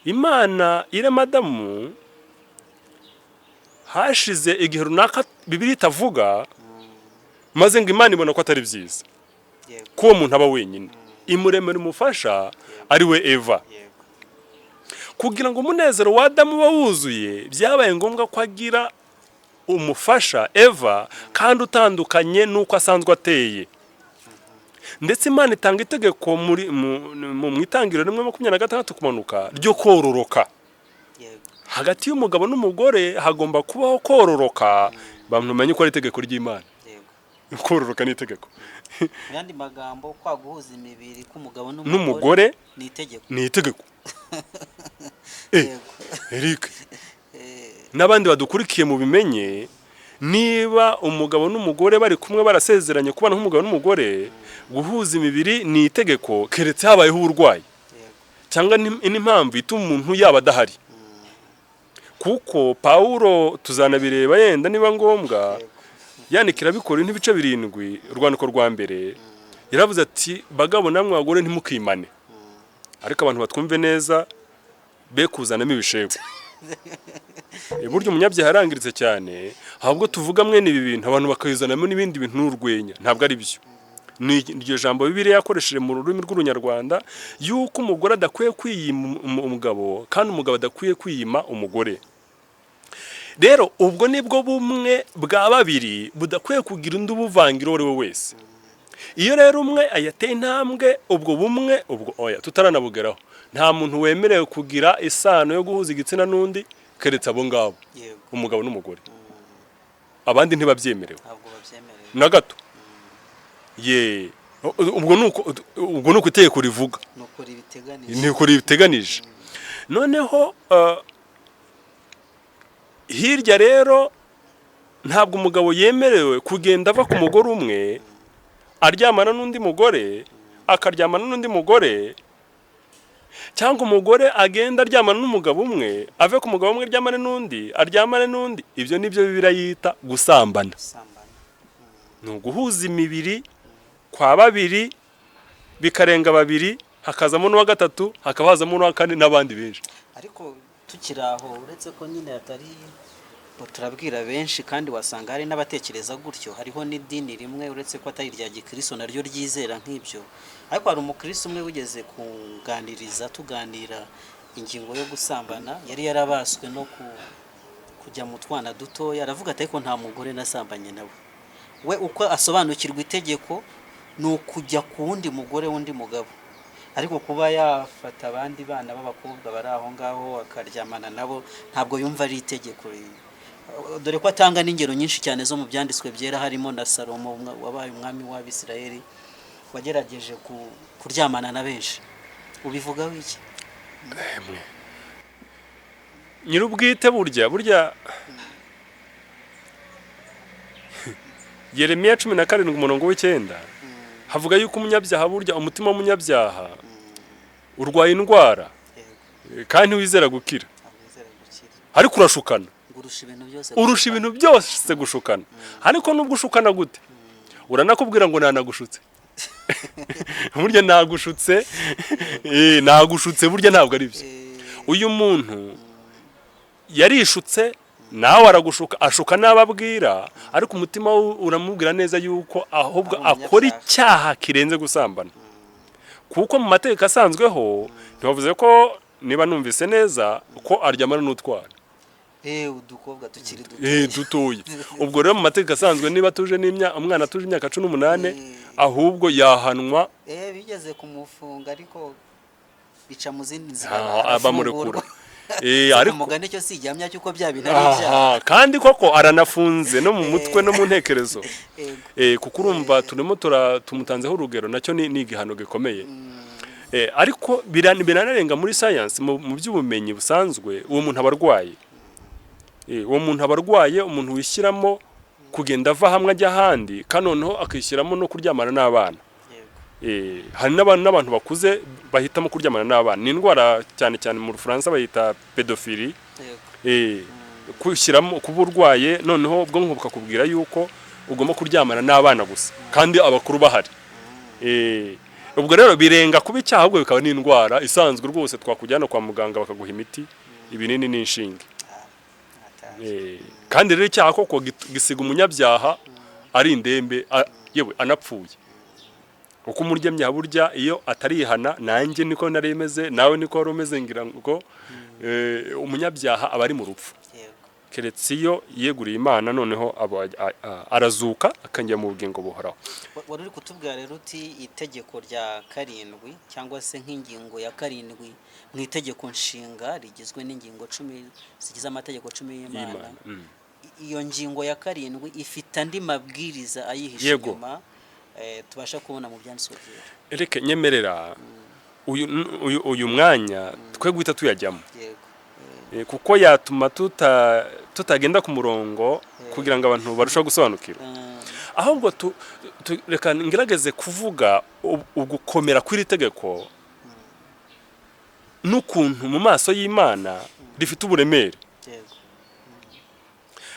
Imana irema Adamu, hashize igihe runaka Bibiliya itavuga, maze ngo Imana ibona ko atari byiza ko uwo muntu aba wenyine, imuremera umufasha ari we Eva. Kugira ngo umunezero wa Adamu uba wuzuye, byabaye ngombwa ko agira umufasha Eva, kandi utandukanye n'uko asanzwe ateye. Ndetse Imana itanga itegeko muri mu Itangiriro 1:26 kumanuka ryo kororoka. Hagati y'umugabo n'umugore hagomba kubaho kororoka. Bantu bamenye ko ari itegeko ry'Imana. Kororoka ni itegeko. Mu yandi magambo, kwa guhuza imibiri k'umugabo n'umugore n'umugore ni itegeko. Ni itegeko. Eric n'abandi badukurikiye, mu bimenye, niba umugabo n'umugore bari kumwe barasezeranye kubana nk'umugabo n'umugore, guhuza imibiri ni itegeko, keretse habayeho uburwayi cyangwa n'impamvu ituma umuntu yaba adahari. Kuko Pawulo, tuzanabireba yenda niba ngombwa, yandikira abikora n'ibice 7, urwandiko rwa mbere, yaravuze ati: "Bagabo namwe bagore, ntimukimane." Ariko abantu batwumve neza, be kuzanamo ibishego. Burya umunyabyaha yarangiritse cyane, ahubwo tuvuga mwene ibi bintu abantu bakabizanamo n'ibindi bintu n'urwenya. Ntabwo ari byo. Ni iryo jambo Bibiliya yakoresheje mu rurimi rw'Urunyarwanda, yuko umugore adakwiye kwiyima umugabo kandi umugabo adakwiye kwiyima umugore. Rero ubwo nibwo bumwe bwa babiri budakwiye kugira undi ubuvangira uwo ari we wese. Iyo rero umwe ayateye intambwe, ubwo bumwe ubwo oya tutaranabugeraho, nta muntu wemerewe kugira isano yo guhuza igitsina n'undi keretse abo ngabo, umugabo n'umugore. Abandi ntibabyemerewe. Ntabwo babyemerewe. Na gato. Ye, ubwo ni uko itegeko rivuga. Ni uko ribiteganije. Ni uko ribiteganije. Noneho hirya rero, ntabwo umugabo yemerewe kugenda ava ku mugore umwe aryamana n'undi mugore, akaryamana n'undi mugore, cyangwa umugore agenda aryamana n'umugabo umwe, ave ku mugabo umwe aryamane n'undi, aryamane n'undi. Ibyo nibyo Bibiliya yita gusambana. Gusambana. Ni uguhuza imibiri kwa babiri, bikarenga babiri, hakazamo n'uwa gatatu, hakaba hazamo n'uwa kane n'abandi benshi. Ariko tukiri aho, uretse ko nyine atari bo turabwira benshi, kandi wasanga hari n'abatekereza gutyo, hariho n'idini rimwe, uretse ko atari irya gikristo, naryo ryizera nk'ibyo. Ariko hari umukristo umwe wigeze kunganiriza, tuganira ingingo yo gusambana, yari yarabaswe no kujya mu twana dutoya. Aravuga ati: "Ariko nta mugore nasambanye nawe." We uko asobanukirwa itegeko ni ukujya ku wundi mugore w'undi mugabo, ariko kuba yafata abandi bana b'abakobwa bari aho ngaho akaryamana nabo, ntabwo yumva ari itegeko, dore ko atanga n'ingero nyinshi cyane zo mu Byanditswe Byera, harimo na Salomo wabaye umwami w'Abisirayeli wagerageje kuryamana na benshi. Ubivugaho iki? Nyir'ubwite, burya Yeremiya 17 umurongo w'9 havuga yuko umunyabyaha, burya umutima w'umunyabyaha urwaye indwara, kandi ntiwizera gukira. Ntabwo wizera gukira. Ariko urashukana. Ngo urusha ibintu byose Urusha gushukana. ibintu byose gushukana. Ariko nubwo ushukana gute, uranakubwira ngo nanagushutse, burya nagushutse, nagushutse, burya ntabwo ari byo. Uyu muntu yarishutse, nawe aragushuka, ashuka n'abo abwira, ariko umutima we uramubwira neza yuko ahubwo Ari umunyabyaha. akora icyaha kirenze gusambana. Kuko mu mategeko asanzweho ntibavuze ko, niba numvise neza, ko aryamana n'utwana. Udukobwa tukiri duto. Dutoya. Ubwo rero mu mategeko asanzwe, niba tuje n'imya umwana atuje imyaka 18, ahubwo yahanwa. Bigeze kumufunga, ariko bica mu zindi nzira, bamurekura. arafungurwa. Ariko umugani cyo si igihamya cy'uko bya bintu ari ibyaha. Aha, kandi koko aranafunze no mu mutwe no mu ntekerezo. Kuko urumva turimo tumutanzeho urugero, nacyo ni igihano gikomeye. Ariko biranarenga muri science, mu by'ubumenyi busanzwe, uwo muntu aba arwaye. Uwo muntu aba arwaye, umuntu wishyiramo kugenda ava hamwe ajya ahandi, kandi noneho akishyiramo no kuryamana n'abana. Hari n'abantu bakuze bahitamo kuryamana n'abana. Ni indwara cyane cyane mu Bufaransa bayita pédophilie. Kwishyiramo kuba urwaye, noneho ubwonko bukakubwira yuko ugomba kuryamana n'abana gusa kandi abakuru bahari. Ubwo rero birenga kuba icyaha, ahubwo bikaba n'indwara isanzwe rwose, twakujyana kwa muganga bakaguha imiti, ibinini n'inshinge. Kandi rero icyaha koko gisiga umunyabyaha ari indembe, yewe anapfuye. Uko umuryamyaha burya iyo atarihana, nanjye niko nari meze, nawe niko wari umeze, ngira ngo umunyabyaha aba ari mu rupfu, keretse iyo yeguriye Imana, noneho aba arazuka akajya mu bugingo buhoraho. Wari uri kutubwira rero uti itegeko rya karindwi, cyangwa se nk'ingingo ya karindwi mu itegeko nshinga rigizwe n'ingingo 10 zigize amategeko 10 y'Imana. Y'Imana. Iyo ngingo ya karindwi ifite andi mabwiriza ayihishe inyuma, tubasha kubona mu Byanditswe Byera. Reka nyemerera uyu mwanya twe guhita tuyajyamo, kuko yatuma tutagenda ku murongo kugira ngo abantu barusheho gusobanukirwa. Ahubwo reka ngerageze kuvuga ugukomera kw'iri tegeko n'ukuntu mu maso y'Imana rifite uburemere.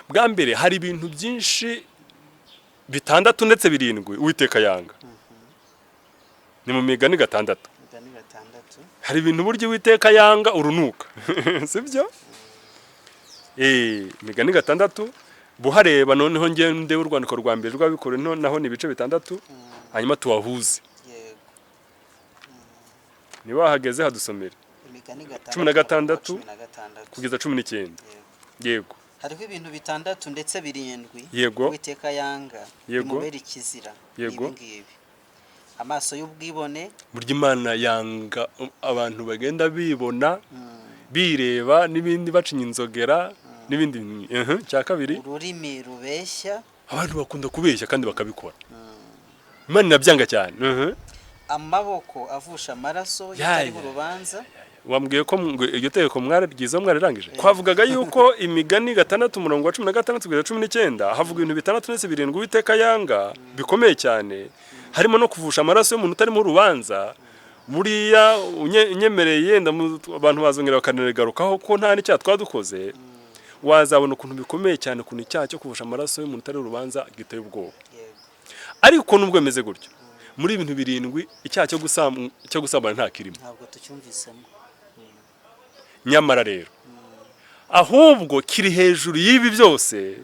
Bwa mbere, hari ibintu byinshi bitandatu ndetse birindwi Uwiteka yanga. Ni mu Migani 6. Imigani 6. Hari ibintu burya Uwiteka yanga urunuka, sibyo? Imigani 6 buhareba, noneho ngende urwandiko rwa mbere rw'Abikorinto, naho ni ibice 6, hanyuma tuwahuze. Niba wahageze hadusomere. Imigani 6, 16, 16 kugeza 19. Yego. Hariho ibintu bitandatu ndetse birindwi Uwiteka yanga, bimubera ikizira. Ibi ngibi: amaso y'ubwibone. Burya Imana yanga abantu bagenda bibona, bireba n'ibindi, bacinya inzogera n'ibindi. Cya kabiri? Ururimi rubeshya. Abantu bakunda kubeshya kandi bakabikora, Imana irabyanga cyane. Amaboko avusha amaraso Ya, yitariho urubanza. Wambwiye ko ngo iryo tegeko mwari ryiza mwarirangije. Twavugaga yuko Imigani 6 umurongo wa 16 kugeza 19 havuga ibintu bitandatu ndetse birindwi Uwiteka yanga bikomeye cyane, harimo no kuvusha amaraso y'umuntu utarimo urubanza. Buriya unyemereye yenda abantu bazongera bakanarigarukaho ko nta n'icyaha twadukoze, wazabona ukuntu bikomeye cyane, ukuntu icyaha cyo kuvusha amaraso y'umuntu utari urubanza giteye ubwoba. Ariko nubwo bimeze gutyo, muri ibintu birindwi icyaha cyo gusambana nta kirimo. Ntabwo tucyumvisemo. Nyamara rero ahubwo kiri hejuru y'ibi byose,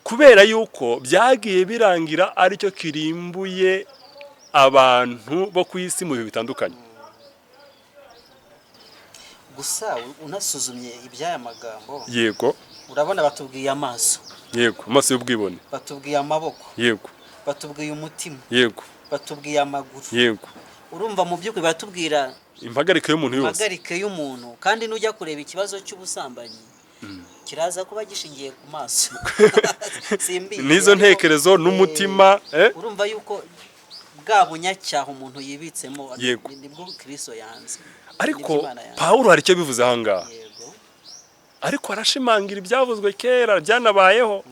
kubera yuko byagiye birangira aricyo kirimbuye abantu bo ku isi mu bihe bitandukanye. Gusa unasuzumye iby'aya magambo, urabona batubwiye amaso. Yego, amaso y'ubwibone. Batubwiye amaboko. Batubwiye umutima. Batubwiye amaguru. Urumva mu by'ukuri baratubwira impagarike y'umuntu yose. Impagarike y'umuntu. Kandi nujya kureba ikibazo cy'ubusambanyi kiraza kuba gishingiye ku maso, simbizi, n'izo ariko, ntekerezo n'umutima. Urumva yuko bwa bunyacyaha umuntu yibitsemo nibwo Kristo yanze. Ariko Nibyo Imana yanze. Pawulo hari icyo bivuze aha ngaha. Ariko arashimangira ibyavuzwe kera byanabayeho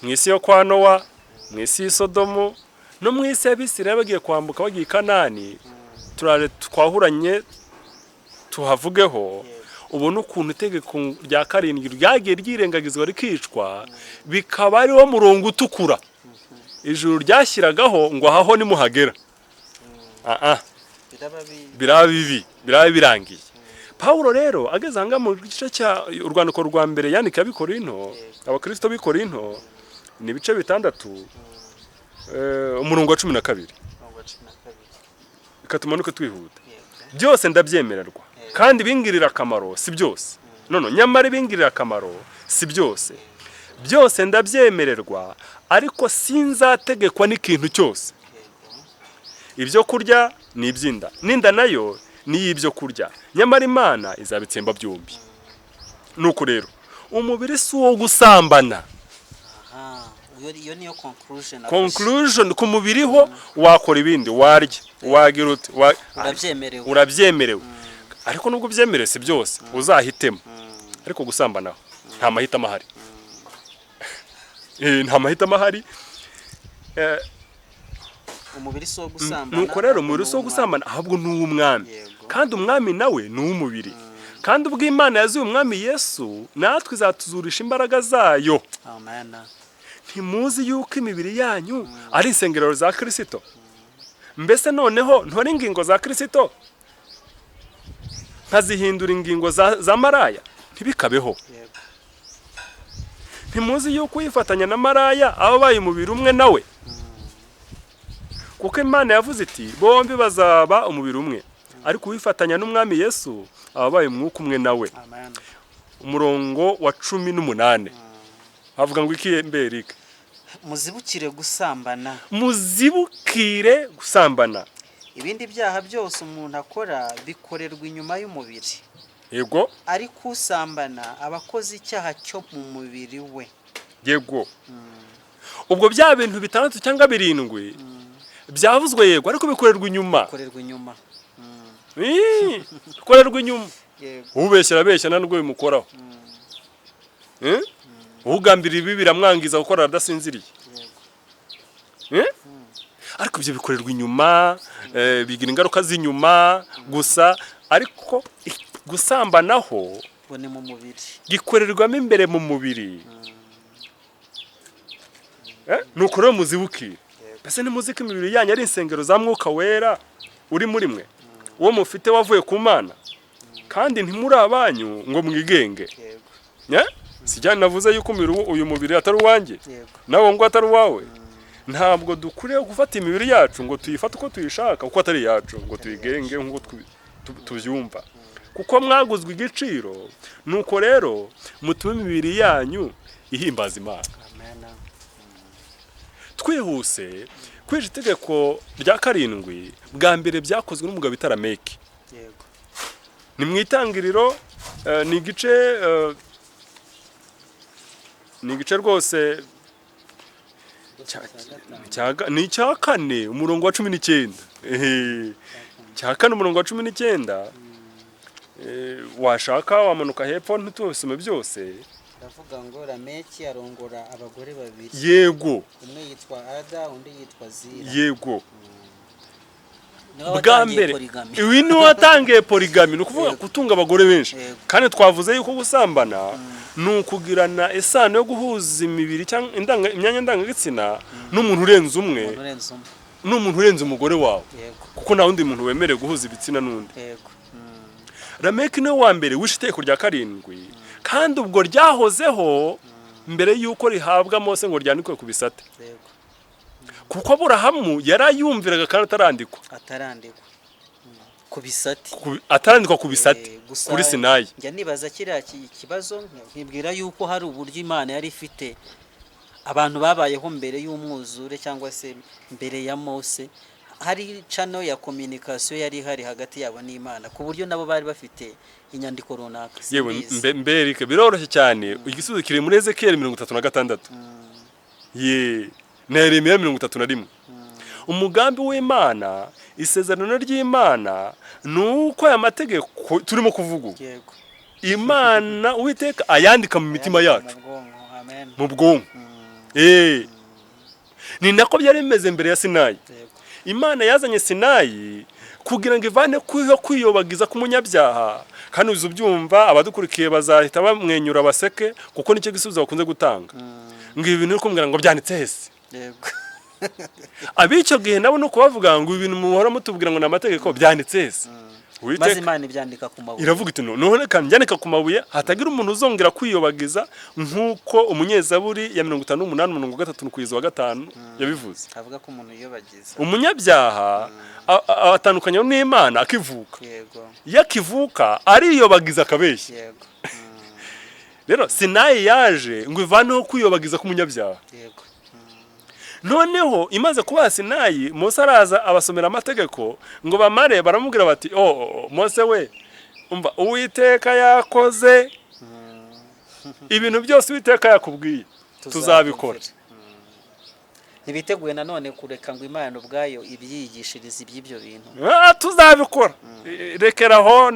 mu isi yo kwa Nowa, mu isi y'i Sodomu, no mu isi y'Abisirayeli bagiye kwambuka bagiye i Kanani. Turaje twahuranye tuhavugeho, ubone ukuntu itegeko rya karindwi ryagiye ryirengagizwa rikicwa, bikaba ariwo murongo utukura ijuru ryashyiragaho ngo ahaho nimuhagera ah ah Biraba bi Biraba bibi, biraba birangiye. Pawulo rero ageze aha ngaha mu gice cya urwandiko rwa mbere yandika Abikorinto, Abakristo b'i Korinto, ni ibice 6, umurongo wa 12. Umurongo wa 12. Reka tumanuke twihuta. Byose ndabyemererwa, kandi ibingirira akamaro si byose. None nyamara ibingirira akamaro si byose. Byose ndabyemererwa, ariko sinzategekwa n'ikintu cyose. Ibyo kurya ni iby'inda, n'inda nayo ni iy'ibyo kurya, nyamara Imana izabitsemba byombi. Nuko rero umubiri si uwo gusambana. Aha, iyo niyo conclusion nafashe. Conclusion, ku mubiri ho wakora ibindi, warya, wagira ute, Urabyemerewe. Urabyemerewe, ariko nubwo ubyemerewe si byose, uzahitemo. Ariko gusambanaho nta mahitamo ahari. Nta mahitamo ahari. Umubiri si uwo gusambana. Nuko rero ahubwo umubiri ni si uwo uw'umwami. gusambana, ahubwo ni uw'umwami. Kandi umwami nawe ni uw'umubiri. Kandi ubwo Imana yazuye Umwami Yesu, natwe izatuzurisha imbaraga zayo. Amen. Ntimuzi yuko imibiri yanyu ari insengero za Kirisito? Mbese noneho ntore ingingo za Kirisito nkazihindura ingingo za maraya? Ntibikabeho. Ntimuzi yuko uyifatanya na maraya aba abaye umubiri umwe nawe? Kuko Imana yavuze iti: "Bombi bazaba umubiri umwe." Ariko uwifatanya n'Umwami Yesu aba abaye umwuka umwe nawe. Amen. Umurongo wa 18 havuga ngo iki, mberike? Muzibukire gusambana. Muzibukire gusambana. Ibindi byaha byose umuntu akora bikorerwa inyuma y'umubiri, ariko usambana aba akoze icyaha cyo mu mubiri we. Yego, ubwo bya bintu bitandatu cyangwa birindwi byavuzwe, yego, ariko bikorerwa inyuma. Bikorerwa inyuma. Ii, bikorerwa inyuma. Ubeshya arabeshya nta nubwo bimukoraho. Eh? Ugambirira ibi biramwangiza gukora adasinziriye. Eh? Ariko ibyo bikorerwa inyuma, bigira ingaruka z'inyuma gusa, ariko gusambanaho Ngo ni mu mubiri. gikorerwamo imbere mu mubiri. Nuko rero muzibukire. Mbese ntimuzi ko imibiri yanyu ari insengero za Mwuka Wera uri muri mwe, uwo mufite wavuye ku Mana, kandi ntimuri abanyu ngo mwigenge? Yego. Eh? Si cyane navuze yuko uyu mubiri atari uwanjye, nawe ngo atari uwawe? Ntabwo dukwiriye gufata imibiri yacu ngo tuyifate uko tuyishaka, kuko atari iyacu, ngo tuyigenge nk'uko tubyumva, kuko mwaguzwe igiciro. Nuko rero mutume imibiri yanyu ihimbaza Imana. Amen. Twihuse, kwica itegeko rya karindwi bwa mbere byakozwe n'umugabo bita Lameki. Ni mu Itangiriro, ni igice rwose ni icya kane, umurongo wa 19. Ehe, cya kane, umurongo wa 19. Washaka wamanuka hepfo, ntitubisome byose. Ndavuga ngo Lameki arongora abagore babiri. Umwe yitwa Ada, undi yitwa Zira. Niwe Bwa watangiye mbere polygamy. Ibi niwe watangiye polygamy, ni ukuvuga gutunga abagore benshi. Kandi twavuze yuko gusambana ni ukugirana isano yo guhuza imibiri cyangwa imyanya ndangagitsina n'umuntu urenze umwe, Umuntu urenze umwe. n'umuntu urenze umugore wawe, kuko nta wundi muntu wemerewe guhuza ibitsina n'undi. Lameki niwe wa mbere wishe itegeko rya karindwi, kandi ubwo ryahozeho mbere y'uko rihabwa Mose ngo ryandikwe ku bisate, kuko Aburahamu yarayumviraga kandi atarandikwa. Atarandikwa ku bisate. Atarandikwa ku bisate. Gusa Kuri Sinayi. Njya nibaza kiriya kibazo, nkibwira yuko hari uburyo Imana yari ifite abantu babayeho mbere y'umwuzure cyangwa se mbere ya Mose, hari channel ya communication yari ihari hagati yabo n'Imana, ku buryo nabo bari bafite inyandiko runaka. Yewe. Simbizi. Mberike, biroroshye cyane. Igisubizo kiri muri Ezekiyeli 36 ye na Yeremiya 31. Umugambi w'Imana, isezerano ry'Imana, ni uko aya mategeko turimo kuvuga ubu, Imana Uwiteka ayandika mu mitima yacu, Mu bwonko, amen. mu bwonko. Ni nako byari bimeze mbere ya Sinayi. Imana yazanye Sinayi kugira ngo ivane kwiho kwiyobagiza k'umunyabyaha. Kandi uzi ubyumva, abadukurikiye bazahita bamwenyura baseke, kuko nicyo gisubizo bakunze gutanga, ngo ibi bintu uri kumbwira ngo byanditse hese? Ab'icyo gihe nabo ni ukubavuga ngo ibi bintu muhora mutubwira ngo ni amategeko, byanditse hese? Uwiteka- Maze Imana ibyandika ku mabuye. Iravuga iti: "None reka mbyandika ku mabuye, hatagira umuntu uzongera kwiyobagiza," nk'uko umunyezaburi ya 58 umurongo wa 3 kugeza wa 5 yabivuze. Avuga ko umuntu yiyobagiza. Umunyabyaha atandukanye n'Imana akivuka. Iyo akivuka ariyobagiza, akabeshya. Rero Sinayi yaje ngo ivaneho kwiyobagiza k'umunyabyaha. Noneho imaze kubaha Sinayi, Mose araza abasomera amategeko, ngo bamare baramubwira bati: "Oh, Mose we, umva, Uwiteka yakoze ibintu byose Uwiteka yakubwiye, tuzabikora." Ntibiteguye nanone kureka ngo Imana ubwayo ibyigishirize iby'ibyo bintu. Ah, tuzabikora. Rekeraho,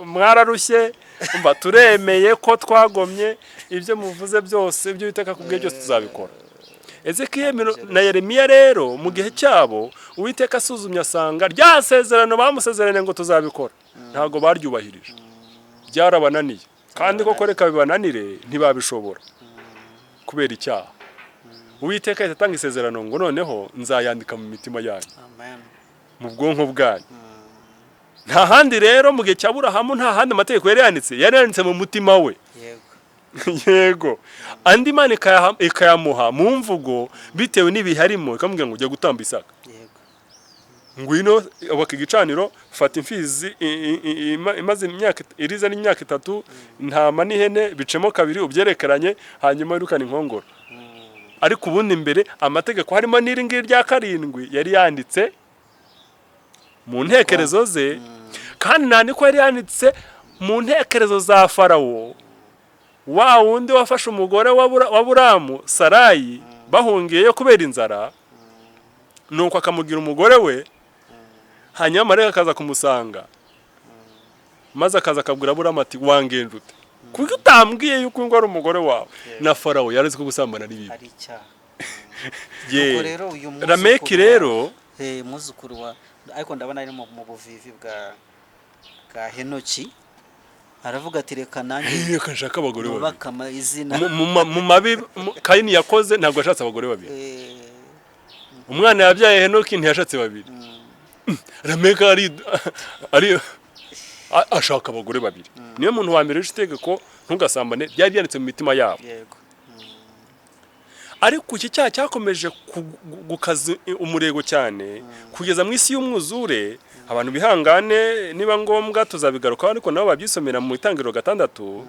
mwararushye. Umva, turemeye ko twagomye, ibyo muvuze byose, ibyo Uwiteka akubwiye byose tuzabikora. Ezekiyeli na Yeremiya rero mu gihe cyabo, Uwiteka asuzumye asanga rya sezerano bamusezeranye ngo tuzabikora ntabwo baryubahirije, byarabananiye. Kandi koko reka bibananire, ntibabishobora kubera icyaha. Uwiteka ahita atanga isezerano ngo: "Noneho nzayandika mu mitima yanyu," Amen. mu bwonko bwanyu. Nta handi rero, mu gihe cya Burahamu nta handi amategeko yari yanditse, yari yanditse mu mutima we. Yego, andi Imana ikayamuha mu mvugo bitewe n'ibihe arimo, ikamubwira ngo: "Ujya gutamba Isaka, ngwino ubaka igicaniro, fata imfizi imaze imyaka iriza n'imyaka 3, intama n'ihene, bicemo kabiri ubyerekeranye, hanyuma wirukane inkongoro." Ariko ubundi mbere amategeko, harimo n'iri ngiri rya karindwi, yari yanditse mu ntekerezo ze. Kandi nta niko yari yanditse mu ntekerezo za Farawo, wa wundi wafashe umugore wa Buramu, Sarayi, bahungiyeyo kubera inzara, nuko akamugira umugore we. Hanyuma marayika akaza kumusanga, maze akaza akabwira Aburamu ati: "Wangenje ute? Kuko utambwiye yuko ngo ari umugore wawe?" Na Farawo yari azi ko gusambana ari bibi. Ari icyaha. Ye. Nuko rero uyu mwuzukuru Lameki rero Muzukuru wa, ariko ndabona ari mu buvivi bwa Henoki, aravuga ati: "Reka nanjye Reka nshaka abagore babiri." nubake izina. Mu mabi Kayini yakoze, ntabwo yashatse abagore babiri. Umwana yabyaye Henoki ntiyashatse babiri. Lameka ari ashaka abagore babiri, niyo muntu wa mbere wishe itegeko "ntugasambane", byari byanditse mu mitima yabo. Ariko iki cyaha cyakomeje gukaza umurego cyane kugeza mu isi y'umwuzure. Abantu bihangane, niba ngombwa tuzabigarukaho, ariko nabo babyisomera mu Itangiriro 6.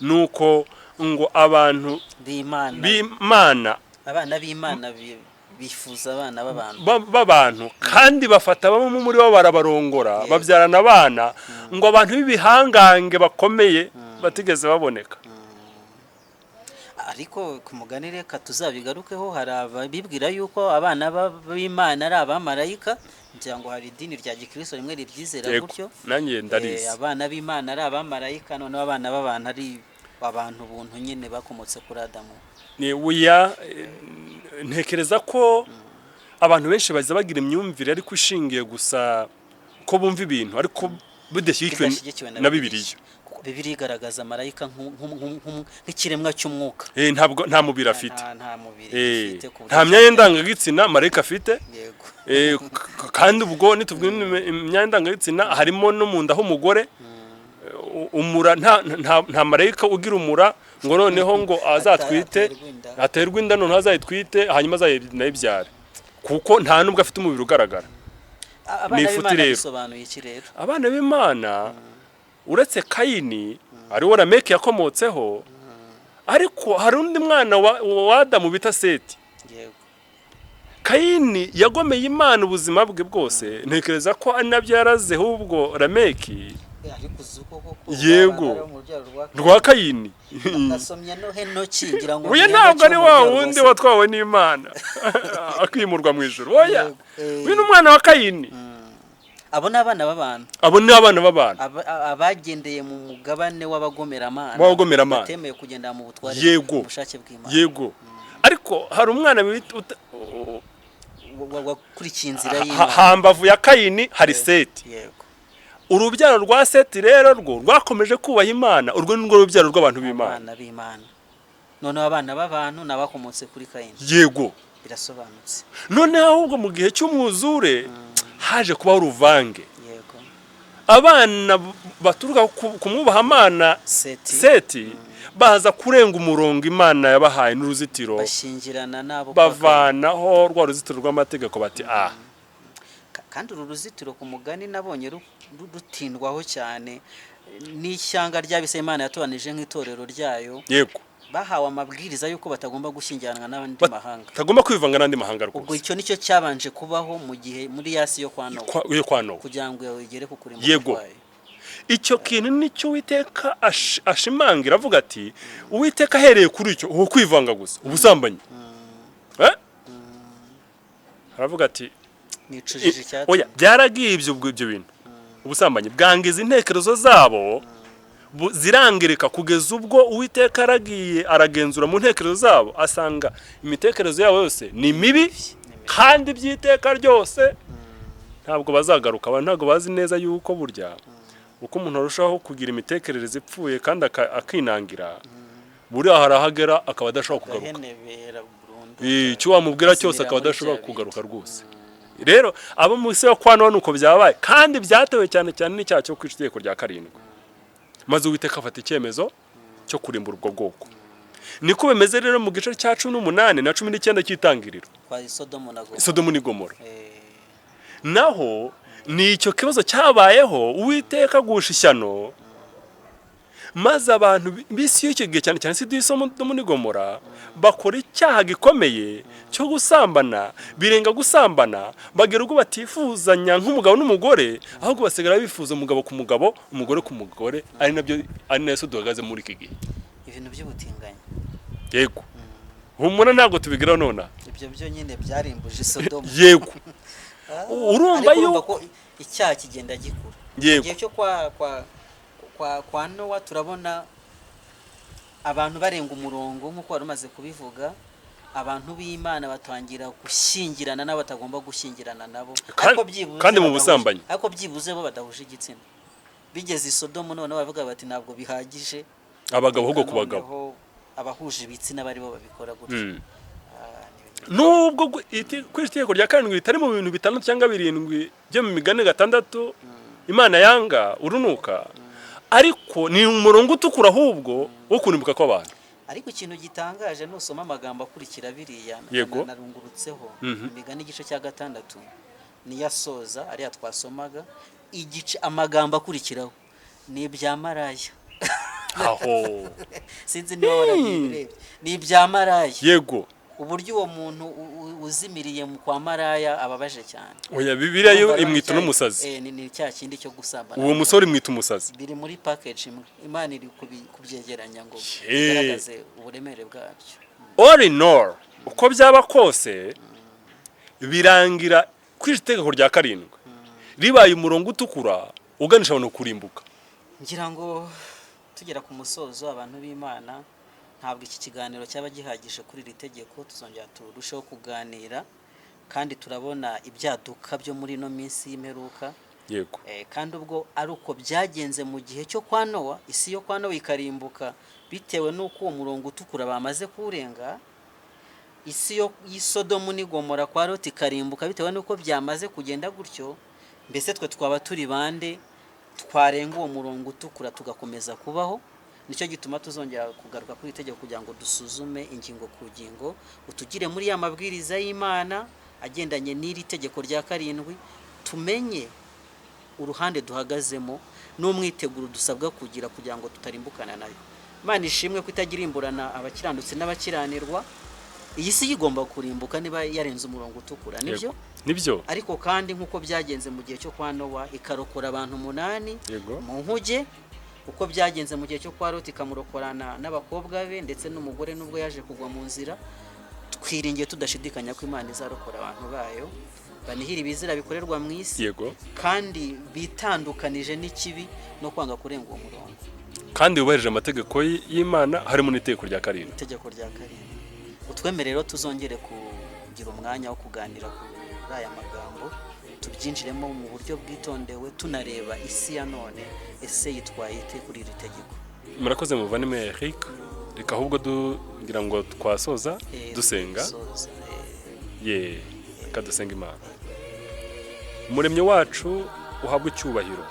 Nuko ngo abantu b'Imana b'Imana, abana b'Imana bifuza abana b'abantu. B'abantu, kandi bafata bamwe muri bo barabarongora, babyarana abana, ngo abantu b'ibihangange bakomeye batigeze baboneka. Ariko ku mugani, reka tuzabigarukeho, hari ababibwira yuko abana b'Imana ari abamarayika. Ngira ngo hari idini rya gikristo rimwe ribyizera gutyo. Nanjye ndarizi. Abana b'Imana ari abamarayika, noneho abana b'abantu ari abantu buntu nyine bakomotse kuri Adamu. Ni wuya, ntekereza ko abantu benshi baza bagira imyumvire ariko ishingiye gusa ko bumva ibintu, ariko bidashyigikiwe bidashyigikiwe na Bibiliya. Kuko Bibiliya igaragaza marayika nk'ikiremwa cy'umwuka. Ntabwo nta mubiri afite. Nta mubiri ifite ku buryo Nta myanya ndangagitsina marayika afite. Kandi ubwo nituvuga imyanya ndangagitsina harimo no mu nda h'umugore. Umura, nta marayika ugira umura ngo noneho ngo azatwite, aterwe inda. Aterwe inda, noneho azayitwite, hanyuma azanayibyare, kuko nta nubwo afite umubiri ugaragara. Abana Ni ifuti b'Imana rero. bisobanuye iki rero? Abana b'Imana, uretse Kayini ariwo Lameki yakomotseho, ariko hari undi mwana wa Adamu bita Seti. Kayini yagomeye Imana ubuzima bwe bwose, ntekereza ko ari nabyo yaraze ahubwo Lameki. Ariko uzi ko koko abana bo mu rubyaro rwa Rwa Kayini. Nasomye no Henoki, ngira ngo Oya, ni ntabwo Henoki ari wo mu wa rubyaro rwa wundi Seti. watwawe n'Imana akimurwa mu ijuru, oya. Yego. Uyu ni umwana wa Kayini. Abo ni abana b'abantu. Abo ni abana b'abantu. Abagendeye mu mugabane w'abagomeramana, W'abagomeramana. batemeye kugendera mu butware, mu bushake bw'Imana. Yego, ariko hari umwana bita Wakurikiye inzira y'Imana. Hambavu ya Kayini hari Seti. Urubyaro rwa Seti rero rwo rwakomeje kubaha Imana, urwo ni rwo rubyaro rw'abantu b'Imana. Abana b'Imana. Noneho abana b'abantu ni abakomotse kuri Kayini. Yego. Birasobanutse. Noneho ahubwo mu gihe cy'umwuzure haje kubaho uruvange. Abana baturuka ku mwubahamana Seti. Seti baza kurenga umurongo Imana yabahaye n'uruzitiro, bashyingirana n'abo kwa Kayini. Bavanaho rwa ruzitiro rw'amategeko, bati ah. Kandi uru ruzitiro, ku mugani nabonye rutindwaho cyane n'ishyanga ry'abisirayeli Imana yatoranije nk'itorero ryayo. Bahawe amabwiriza y'uko batagomba gushyingiranwa n'andi mahanga. Batagomba kwivanga n'andi mahanga Ubwo rwose. icyo nicyo cyabanje kubaho mu gihe muri yasi yo kwa Nowa, yo kwa Nowa, kugira ngo igere ku kurimbuka kwayo. Icyo kintu nicyo Uwiteka ashimangira avuga ati Uwiteka ahereye kuri icyo, uwo kwivanga gusa, ubusambanyi, Eh? Aravuga ati nicujije icyatumye. Oya, byaragiye ibyo. Ubwo ibyo bintu, ubusambanyi bwangiza intekerezo zabo, zirangirika kugeza ubwo Uwiteka aragiye aragenzura mu ntekerezo zabo, asanga imitekerereze yabo yose ni mibi, kandi by'iteka ryose ntabwo bazagaruka. Abantu ntabwo bazi neza yuko burya uko umuntu arushaho kugira imitekerereze ipfuye kandi akinangira, buriya hari aho agera akaba adashobora kugaruka. Gahenebera burundu. Icyo wamubwira cyose Asubira akaba muri adashobora bya kugaruka rwose. Rero abo mu isi yo kwa Nowa nuko byabaye, kandi byatewe cyane cyane n'icyaha cyo kwica itegeko rya karindwi, maze Uwiteka afata icyemezo cyo kurimbura ubwo bwoko. Niko bimeze rero mu gice cya 18 na 19 cy'Itangiriro. Kwa Sodomu na Gomora. Sodomu n'i Gomora. Naho ni icyo kibazo cyabayeho, Uwiteka agusha ishyano, maze abantu b'isi y'icyo gihe, cyane cyane isi Sodomu n'i Gomora, bakora icyaha gikomeye cyo gusambana. Birenga gusambana, bagera ubwo batifuzanya nk'umugabo n'umugore, ahubwo basigara bifuza umugabo ku mugabo, umugore ku mugore, ari nabyo, ari nayo duhagaze muri iki gihe. Ibintu by'ubutinganyi. Yego, humura, ntabwo tubigeraho nonaha. Ibyo byo nyine byarimbuje Sodomu. Yego, urumva Ariko urumva yuko ko icyaha kigenda gikura. Igihe cyo kwa Nowa turabona abantu barenga umurongo, nk'uko wari umaze kubivuga, abantu b'Imana batangira gushyingirana n'abo batagomba gushyingirana nabo, ariko byibuze Kandi mu busambanyi. Ariko byibuze bo badahuje igitsina. Bigeze i Sodomu noneho bavuga bati ntabwo bihagije, abagabo ahubwo ku bagabo. Noneho abahuje ibitsina bari bo babikora gutyo. Ah, ni ibintu Nubwo kuri itegeko rya karindwi ritari mu bintu bitandatu cyangwa birindwi byo mu Migani gatandatu Imana yanga urunuka, ariko ni umurongo utukura ahubwo wo kurimbuka kw'abantu. Ariko ikintu gitangaje, nusoma amagambo akurikira biriya, narungurutseho, Imigani igice cya gatandatu niyo asoza ariya twasomaga igice, amagambo akurikiraho ni ibya maraya. Aho. Sinzi niba warabirebye, ni ibya maraya. Uburyo uwo muntu uzimiriye mu kwa maraya ababaje cyane. Oya, Bibiliya yo Urumva rero imwita n'umusazi. Ni cya kindi cyo gusambana. Uwo musore imwita umusazi. Biri muri package imwe, Imana iri kubyegeranya ngo bigaragaze uburemere bwabyo. All in all, uko byaba kose, birangira kuri iri tegeko rya karindwi ribaye umurongo utukura uganisha abantu kurimbuka. Ngira ngo tugera ku musozo, abantu b'Imana, ntabwo iki kiganiro cyaba gihagije kuri iri tegeko. Tuzongera turusheho kuganira, kandi turabona ibyaduka byo muri ino minsi y'imperuka. Kandi ubwo ari uko byagenze mu gihe cyo kwa Nowa, isi yo kwa Nowa ikarimbuka bitewe n'uko uwo murongo utukura bamaze kuwurenga, isi yo y'i Sodomu n'i Gomora kwa Loti ikarimbuka bitewe n'uko byamaze kugenda gutyo, mbese twe twaba turi bande twarenga uwo murongo utukura tugakomeza kubaho? Nicyo gituma tuzongera kugaruka kuri iri tegeko kugira ngo dusuzume ingingo ku ngingo, utugire muri ya mabwiriza y'Imana agendanye n'iri tegeko rya karindwi, tumenye uruhande duhagazemo n'umwiteguro dusabwa kugira kugira ngo tutarimbukana nayo. Imana ishimwe ko itagira imburana abakiranutsi n'abakiranirwa. Iyi si igomba kurimbuka niba yarenze umurongo utukura, nibyo. Nibyo. Ariko kandi nk'uko byagenze mu gihe cyo kwa Nowa, ikarokora abantu umunani mu nkuge, uko byagenze mu gihe cyo kwa Loti, ikamurokorana n'abakobwa be ndetse n'umugore nubwo yaje kugwa mu nzira, twiringiye tudashidikanya ko Imana izarokora abantu bayo banihira ibizira bikorerwa mu isi, kandi bitandukanije n'ikibi no kwanga kurenga uwo murongo. Kandi wubahirije amategeko y'Imana, harimo n'itegeko rya karindwi. Itegeko rya karindwi. Utwemere rero tuzongere kugira umwanya wo kuganira kuri aya magambo, tubyinjiremo mu buryo bwitondewe, tunareba isi ya none ese yitwaye ite kuri iri tegeko. Murakoze muvandimwe Eric. Reka ahubwo tugira ngo twasoza dusenga. Dusoza, Ye, reka dusenga Imana. Umuremyi wacu, uhabwe icyubahiro.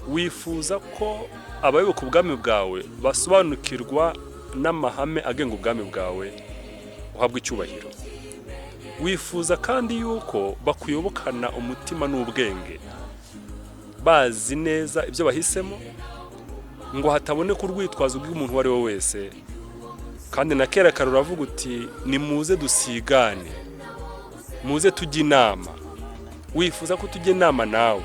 Wifuza ko abayoboka ubwami bwawe basobanukirwa n'amahame agenga ubwami bwawe, uhabwa icyubahiro. Wifuza kandi yuko bakuyobokana umutima n'ubwenge, bazi neza ibyo bahisemo, ngo hataboneka urwitwazo rw'umuntu uwo ari we wese. Kandi na kera kare uravuga uti: "Nimuze dusigane, muze tujye inama." Wifuza ko tujya inama nawe.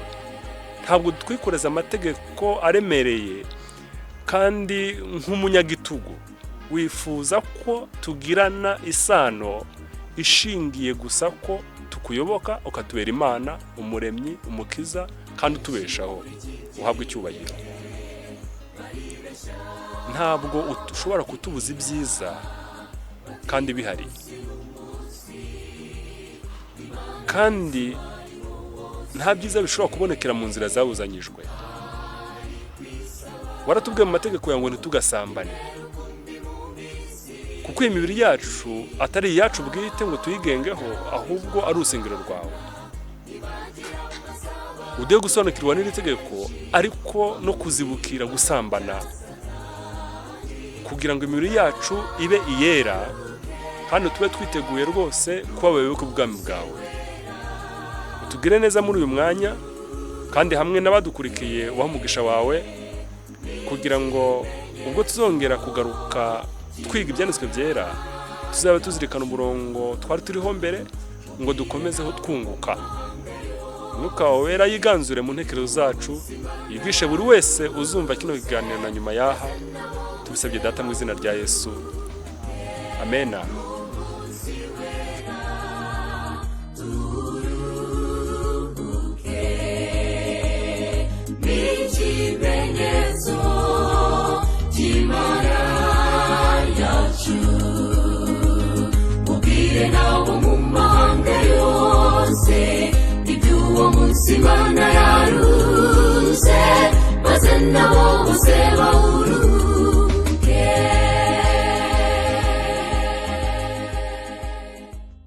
Ntabwo twikoreza amategeko aremereye kandi nk'umunyagitugu. Wifuza ko tugirana isano ishingiye gusa ko tukuyoboka, ukatubera Imana, Umuremyi, Umukiza kandi utubeshaho, uhabwa icyubahiro. Ntabwo ushobora kutubuza ibyiza kandi bihari, kandi nta byiza bishobora kubonekera mu nzira zabuzanyijwe. Waratubwiye mu mategeko yawe ngo ntitugasambane, kuko iyi mibiri yacu atari iyacu bwite ngo tuyigengeho, ahubwo ari urusengero rwawe. Ugiye gusobanukirwa n'iri tegeko, ariko no kuzibukira gusambana, kugira ngo imibiri yacu ibe iyera kandi tube twiteguye rwose kuba abayoboke bw'ubwami bwawe. Utugire neza muri uyu mwanya, kandi hamwe n'abadukurikiye ubahe umugisha wawe, kugira ngo ubwo tuzongera kugaruka twiga Ibyanditswe Byera, tuzabe tuzirikana umurongo twari turiho mbere, ngo dukomezeho twunguka. Umwuka wawe Wera yiganzure mu ntekerezo zacu, yigishe buri wese uzumva kino kiganiro na nyuma yaha. Tubisabye Data mu izina rya Yesu, amena. Ikimenyetso cy'Imana yacu, ubwire nabo mu mahanga yose iby'uwo munsi Imana yaruze, maze nabo bose.